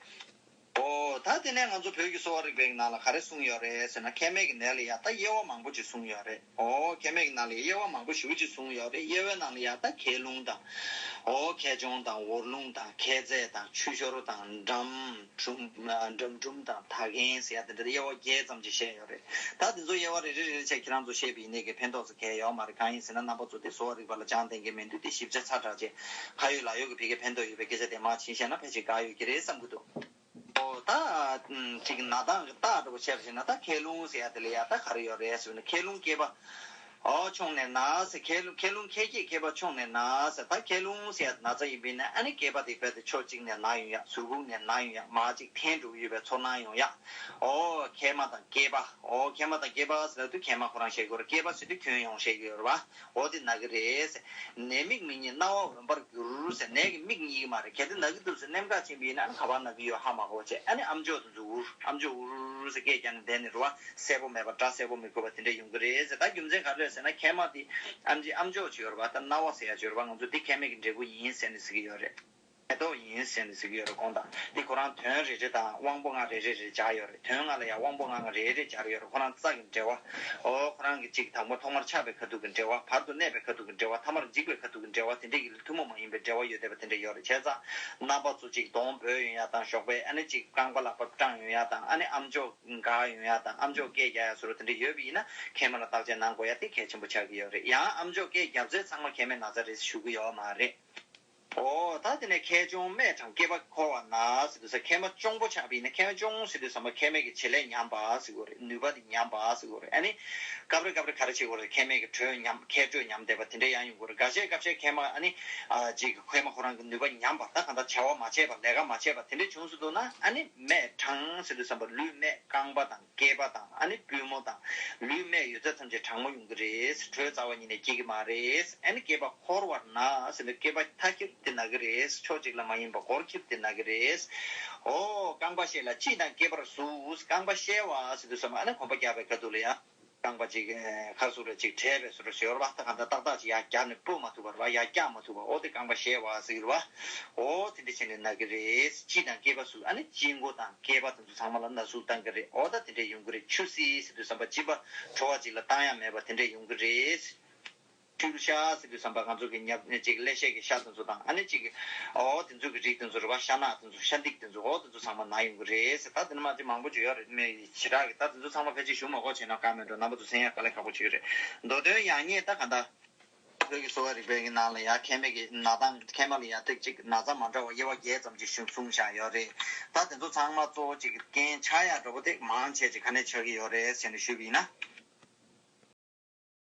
ཨོ་ད་དེ་ནས་ང་ཚོ་བོད་ཀྱི་གསོ་བ་རིག་པའི་ནང་ལ་ག་རེ་གསུངས་ཡོད་རེད་ཟེར་ན། མཁལ་མའི་གི་ནད་ལ་ཡ་ད་དབྱེ་བ་མང་པོ་ཅིག་གསུངས་ཡོད་རེད། ཨོ་མཁལ་མའི་གི་ནང་ལ་དབྱེ་བ་མང་པོ་ཞེ་པོ་ཅིག་གསུངས་ཡོད་རེད། དབྱེ་བའི་ནང་ལ་ཡ་ད་མཁལ་རླུང་དང་། ཨོ་མཁལ་རྐྱང་དང་། འོར་རླུང་དང་། མཁལ་རྫས་དང་། ཆུ་ཤོར་དང་། འགྲམ་གྲུམ། འགྲམ་གྲུམ་དང་། ད་གིན་ཟེར་ཡ་དེ་འདྲ་དབྱེ་བ་བརྒྱད་ཙམ་ཅིག་བཤད་ཡོད་རེད། ད་དེ་ཚོ་དབྱེ་བ་རེ་རེ་རེ་རེ་བྱས་ཁྱེད་རང་ཚོ་བཤད་པ་ཡིན་ནའི་གི་ཕན་ཐོགས་ཚོ་གང་ཡང་ཡོད་མ་རེད། གང་ཡིན་ཟེར་ན་རྣམ་པ་ཚོ་དེ་གསོ་བ་རིག་པ་ལ་སྦྱང་བསྡད་མཁན་མི་འདུག་དེ་ཞིབ་ཆ་ཚ་དྲགས་བྱས་ཁ་ཡོད་ལག་ཡོད་ཀྱི་ཕ་གིར་ཕན་ཐོགས་ཡོད་པའི་སྐད་ཆ་དེ་མར་ཕྱིན་བཤད་ན་ཕལ་ཆེར་དགའ་ཡོད་ཀྱི་རེད་བསམ་གྱི་འདུག་ཨོ་ད་ཅིག་ན་ཐང་གི་རྟགས་འདྲ་པོ་བྱས་པ་ཞིག་ན། ད་མཁལ་རླུང་ཟེར་ཡ་དེ་ལ་ཡ་ད་ག་རེ་ཡོད་རེད་ཟེར་ན། མཁལ་རླུང་སྐེད་པ་ཨོ་མཆོངས་ནས་ན་ཟེར། མཁལ་རླུང་མཁལ་རླུང་མཁལ་སྐེད་སྐེད་པ་མཆོངས་ནས་ན་ཟེར། ད་མཁལ་རླུང་ཟེར་ཡ་ན་ཚ་ཡིན་པས་ན་ཨ་ནི་སྐེད་པ་དེ་རྦད་དེ་ཕྱོགས་གཅིག་ནས་ན་ཡོང་ཡ། ཟུར་ཕུག་ནས་ན་ཡོང་ཡ། མར་ཅིག་འཐེན་འགྲོ་གི་ཡོད་པའི་ཚོར་སྣང་ཡོང་ཡ། ཨོ་མཁལ་མ་དང་སྐེད་པ། ཨོ་མཁལ་མ་དང་སྐེད་པ་ཟེར་དུས་མཁལ་མ་ཁོ་རང་བཤད་ཀྱི་ཡོད་རེད། སྐེད་པ་ཟེར་དུས་ཁྱོན་ཡོངས་བཤད་ཀྱི་ཡོད་རེད་བ། འོ་དེ་ན་གི་རེད། ནད་དམིགས་མི་རྙེད་རྣ་བ་འོན་པར་འགྱུར་ཟེར། ནད་ཀྱི་དམིགས་རྙེད་ཀྱི་མ་རེད། གལ་ཏེ་ན་གི་འདུག་ཟེར་སྣེམ་འགག་ཕྱིན་པ་ཡིན་ན་ག་པར་ན་གི་ཡོད་ཧ་མ་གོ་བྱས། ཨ་ནི་ཨམ་ཅོག་དེ་ཚོ་འུར་ཨམ་ཅོག་འུར་ཟེར་སྐད་རྒྱག་ནས་བསྡད་ནས་རེད་བ། གསལ་པོ་མེད་པ། སྒྲ་གསལ་པོ་མི་ཁུག་པ་དེ་འདྲ་ཡོང་གི་རེད་ཟེར། ད་རྒྱུ་མཚན་ག་རེ་རེད་ཟེར་ན། མཁལ་མ་དེ་ཨམ་ཅིག་ཨམ་ཅོག་ཅིག་ཡོད་རེད་བ། ད་རྣ་བ་ཟེར་ཡ་ཅིག་ཡོད་རེད་བ། ང་ཚོ་འདི་མཁལ་མའི་གི་འབྲས་བུ་ཡིན་ཟེར་ནས་ཟེར་གྱི་ཡོད་རེད། མེ་ཏོག་ཡིན་ཟེར་ནས་ཟེར་གྱི་ཡོད་རེད། དགོངས་དག་འདི་ཁོ་རང་དོན་རེ་རེ་དང་དབང་པོ་ལྔ་རེ་རེ་རེ་སྦྱར་ཡོད་རེད། དོན་ལྔ་ལ་ཡང་དབང་པོ་ལྔ་ལྔ་རེ་རེ་སྦྱར་ཡོད་རེད། ཁོ་རང་རྩ་གི་འབྲེལ་བ། ཨོ་ཁོ་རང་གི་གཅིག་དང་པོ་ཐོག་མར་ཆགས་པའི་ཁ་ཐུག་གི་འབྲེལ་བ། བར་དུ་གནས་པའི་ཁ་ཐུག་གི་འབྲེལ་བ། ཐ་མར་འཇིག་པའི་ཁ་ཐུག་གི་འབྲེལ་བ། དེ་འདྲས་ཀྱི་ཐུན་མོང་མ་ཡིན་པའི་འབྲེལ་བ་ཡོད་བསྡད་པ་དེ་འདྲས་ཡོད་རེད། བྱས་ཙང་རྣམ་པ་ཚོ་གཅིག་གདོང་འབོལ་ཡོང་ཡ་དང་། ཞོགས་པའི་ཨ་ནི་གཅིག་རྐང་པ་ལག་པ་སྐྲངས་ཡོང་ཡ་དང་། ཨ་ནི་ཨམ་ཅོག་འགག་ཡོང་ཡ་དང་། ཨམ་ཅོག་སྐད་རྒྱག་ཡ་བཟོ་འདྲ་དེ་འདྲས་ཡོད་པ་ཡིན་ན་མཁལ་མ་ལ་བརྟག་དཔྱད་གནང་དགོས་ཡ་དེ་གལ་ཆེན་པོ་ཆགས་ཀྱི་ཡོད་རེད། ཡང་ཨམ་ཅོག་སྐད་བརྒྱབ་ཚད་ཚང་མ་མཁལ་མའི་ན་ཚ་རེད་ཞུ་གི་ཡོད་མ་རེད། ཨོ་ད་དེ་ནས་མཁལ་གཅོང་རྨས་དྲང་སྐེད་པ་འཁོར་བ་ན་ཟེར་དུས་ས། མཁལ་མ་གཅོང་པོ་ཆགས་པ་ཡིན་ན། མཁལ་མ་གཅོང་ཟེར་དུས་ཙམ་པ་མཁལ་མའི་གི་བྱེད་ལས་ཉམས་པ་ཟེར་དགོས་རེད། ནུས་པ་དེ་ཉམས་པ་ཟེར་དགོས་རེད། ཨ་ནི་སྐབས་རེ་སྐབས་རེ་ག་རེ་བྱེད་དགོས་རེད། མཁལ་མའི་གི་དྲོད་ཉམས། མཁལ་དྲོད་ཉམས་བསྡད་པ་དེ་འདྲ་ཡང་ཡོང་གི་རེད། འགའ་ཤས་སྐབས་ཤས་མཁལ་མ་ཨ་ནི་ཨ་ཅིག་མཁལ་མ་ཁོ་རང་གི་ནུས་པ་ཉམས་པ། ད་གང་ལྟར་བྱ་བ་མ་བྱས་པ། ལས་ཀ་མ་བྱས་པ་དེ་འདྲ་བྱུང་སོང་འདུག་ན། ཨ་ནི་རྨས་དྲང་ཟེར་དུས་ཙམ་པ་ལུས་རྨས། རྐང་པ་དང་། སྐེད་པ་དང་། ཨ་ནི་པུས་མོ་དང་། ལུས་རྨས་ཡོད་ཚད་ཐམས་ཅད་དྲང་མོ་ཡོང་གི་རེད། དྲོད་རྩ་བ་ཉིད་ནས་སྐྱེ་གི་མ་རེད། ཨ་ནི་སྐེད་པ་འཁོར་བར་ན་ཟེར་ནས་སྐེད་པ་མཐའ་འཁྱེར་ཏེ་ན་གི་རེད། ཕྱོགས་གཅིག་ལ་མ་ཡིན་པ་སྒོར་འཁྱེར་ཏེ་ན་གི་རེད། ཨོ་རྐང་པ་བཤལ་ལ་དཔྱིས་དང་སྐེད་པར་ཟུག་རྐང་པ་བཤལ་བ་ཟེར་དུས་ཙམ་པ་ཨ་ནི་གོམ་པ་རྒྱག་པའི་ཁ་ཐུག་ལ་ཡང་། རྐང་པ་གཅིག་ཁ་ཟུག་རེ་གཅིག་བྲལ་བའི་བཟོ་འདྲ་ཞིག་ཡོད་རེད་བ། ད་གང་ལྟར་ཏག་ཏག་ཅིག་ཡར་བརྒྱབ་ནས་སྤོ་མ་ཐུབ་པ་རེད་བ། ཡར་བཀྱག་མ་ཐུབ་པ། ཨོ་དེ་རྐང་པ་བཤལ་བ་ཟེར་གི་རེད་བ། ཨོ་དེ་འདྲ་བྱས་ནས་ན་གི་རེད། དཔྱིས་དང་སྐེད་པ་ཟུག་ཨ་ནི་དཔྱི་མགོ་དང་སྐེད་པ་དེ་ཚོ་ཚང་མ་ལ་ན་ཟུག་བཏང་གི་རེད། ཨོ་ད་དེ་འདྲ་ཡོང་གི་རེད། ཆུ་སྲིན་ཟེར་དུས་ཙམ་པ་སྦྱིན་པ་བྲོ་བ་ཅིག་ལ་བཏང་ཡ་མེད་པ་དེ་འདྲ་ཡོང་གི་རེད། ཆུ་ཤ་ཟེར་དུས་ཙམ་པ་ང་ཚོ་གི་ཉབ་ཅིག་ཀླད་ཤེད་ཀྱི་ཤ་དེ་ཚོ་དང་། ཨ་ནི་ཅིག་ཨོ་དེ་ཚོ་གི་རིགས་དེ་ཚོ་རེད་བ། ཤ་ནག་དེ་ཚོ། ཤ་འདིག་དེ་ཚོ། ཨོ་དེ་ཚོ་ཚང་མ་ན་ཡོང་གི་རེད་ཟེར། ད་དེ་ནས་མ་ཅིག་མང་པོ་ཅིག་ཡོད་རེད། མི་ཞེ་དྲག་གི་ད་དེ་ཚོ་ཚང་མ་ཕལ་ཆེར་ཞུ་མ་དགོས་བྱས་ན་དགའ་མེད་འགྲོ། རྣམ་པ་ཚོ་གསན་ཡ་དཀའ་ལས་ཁག་པོ་ཅིག་རེད། མདོ་དོན་ཡག་ཉེས་ད་ག་འདྲ། བོད་ཀྱི་གསོ་བ་རིག་པའི་གི་ནང་ལ་ཡང་མཁལ་མའི་གི་ན་ཐང་། མཁལ་མ་ལ་ཡང་ཏིག་ཅིག་ན་ཚ་མ་འདྲ་བ་དབྱེ་བ་བརྒྱད་ཙམ་ཅིག་གསུངས་བཞག་ཡོད་རེད། ད་དེ་ཚོ་ཚང་མ་གཙོ་བོ་ཅིག་རྐྱེན་ཆགས་ཡག་འདྲ་པོ་དེ་མང་ཆེ་ཅིག་ག་ནས་ཆགས་ཀྱི་ཡོད་རེད་ཟེར་ནས་ཞུས་པ་ཡིན་ན།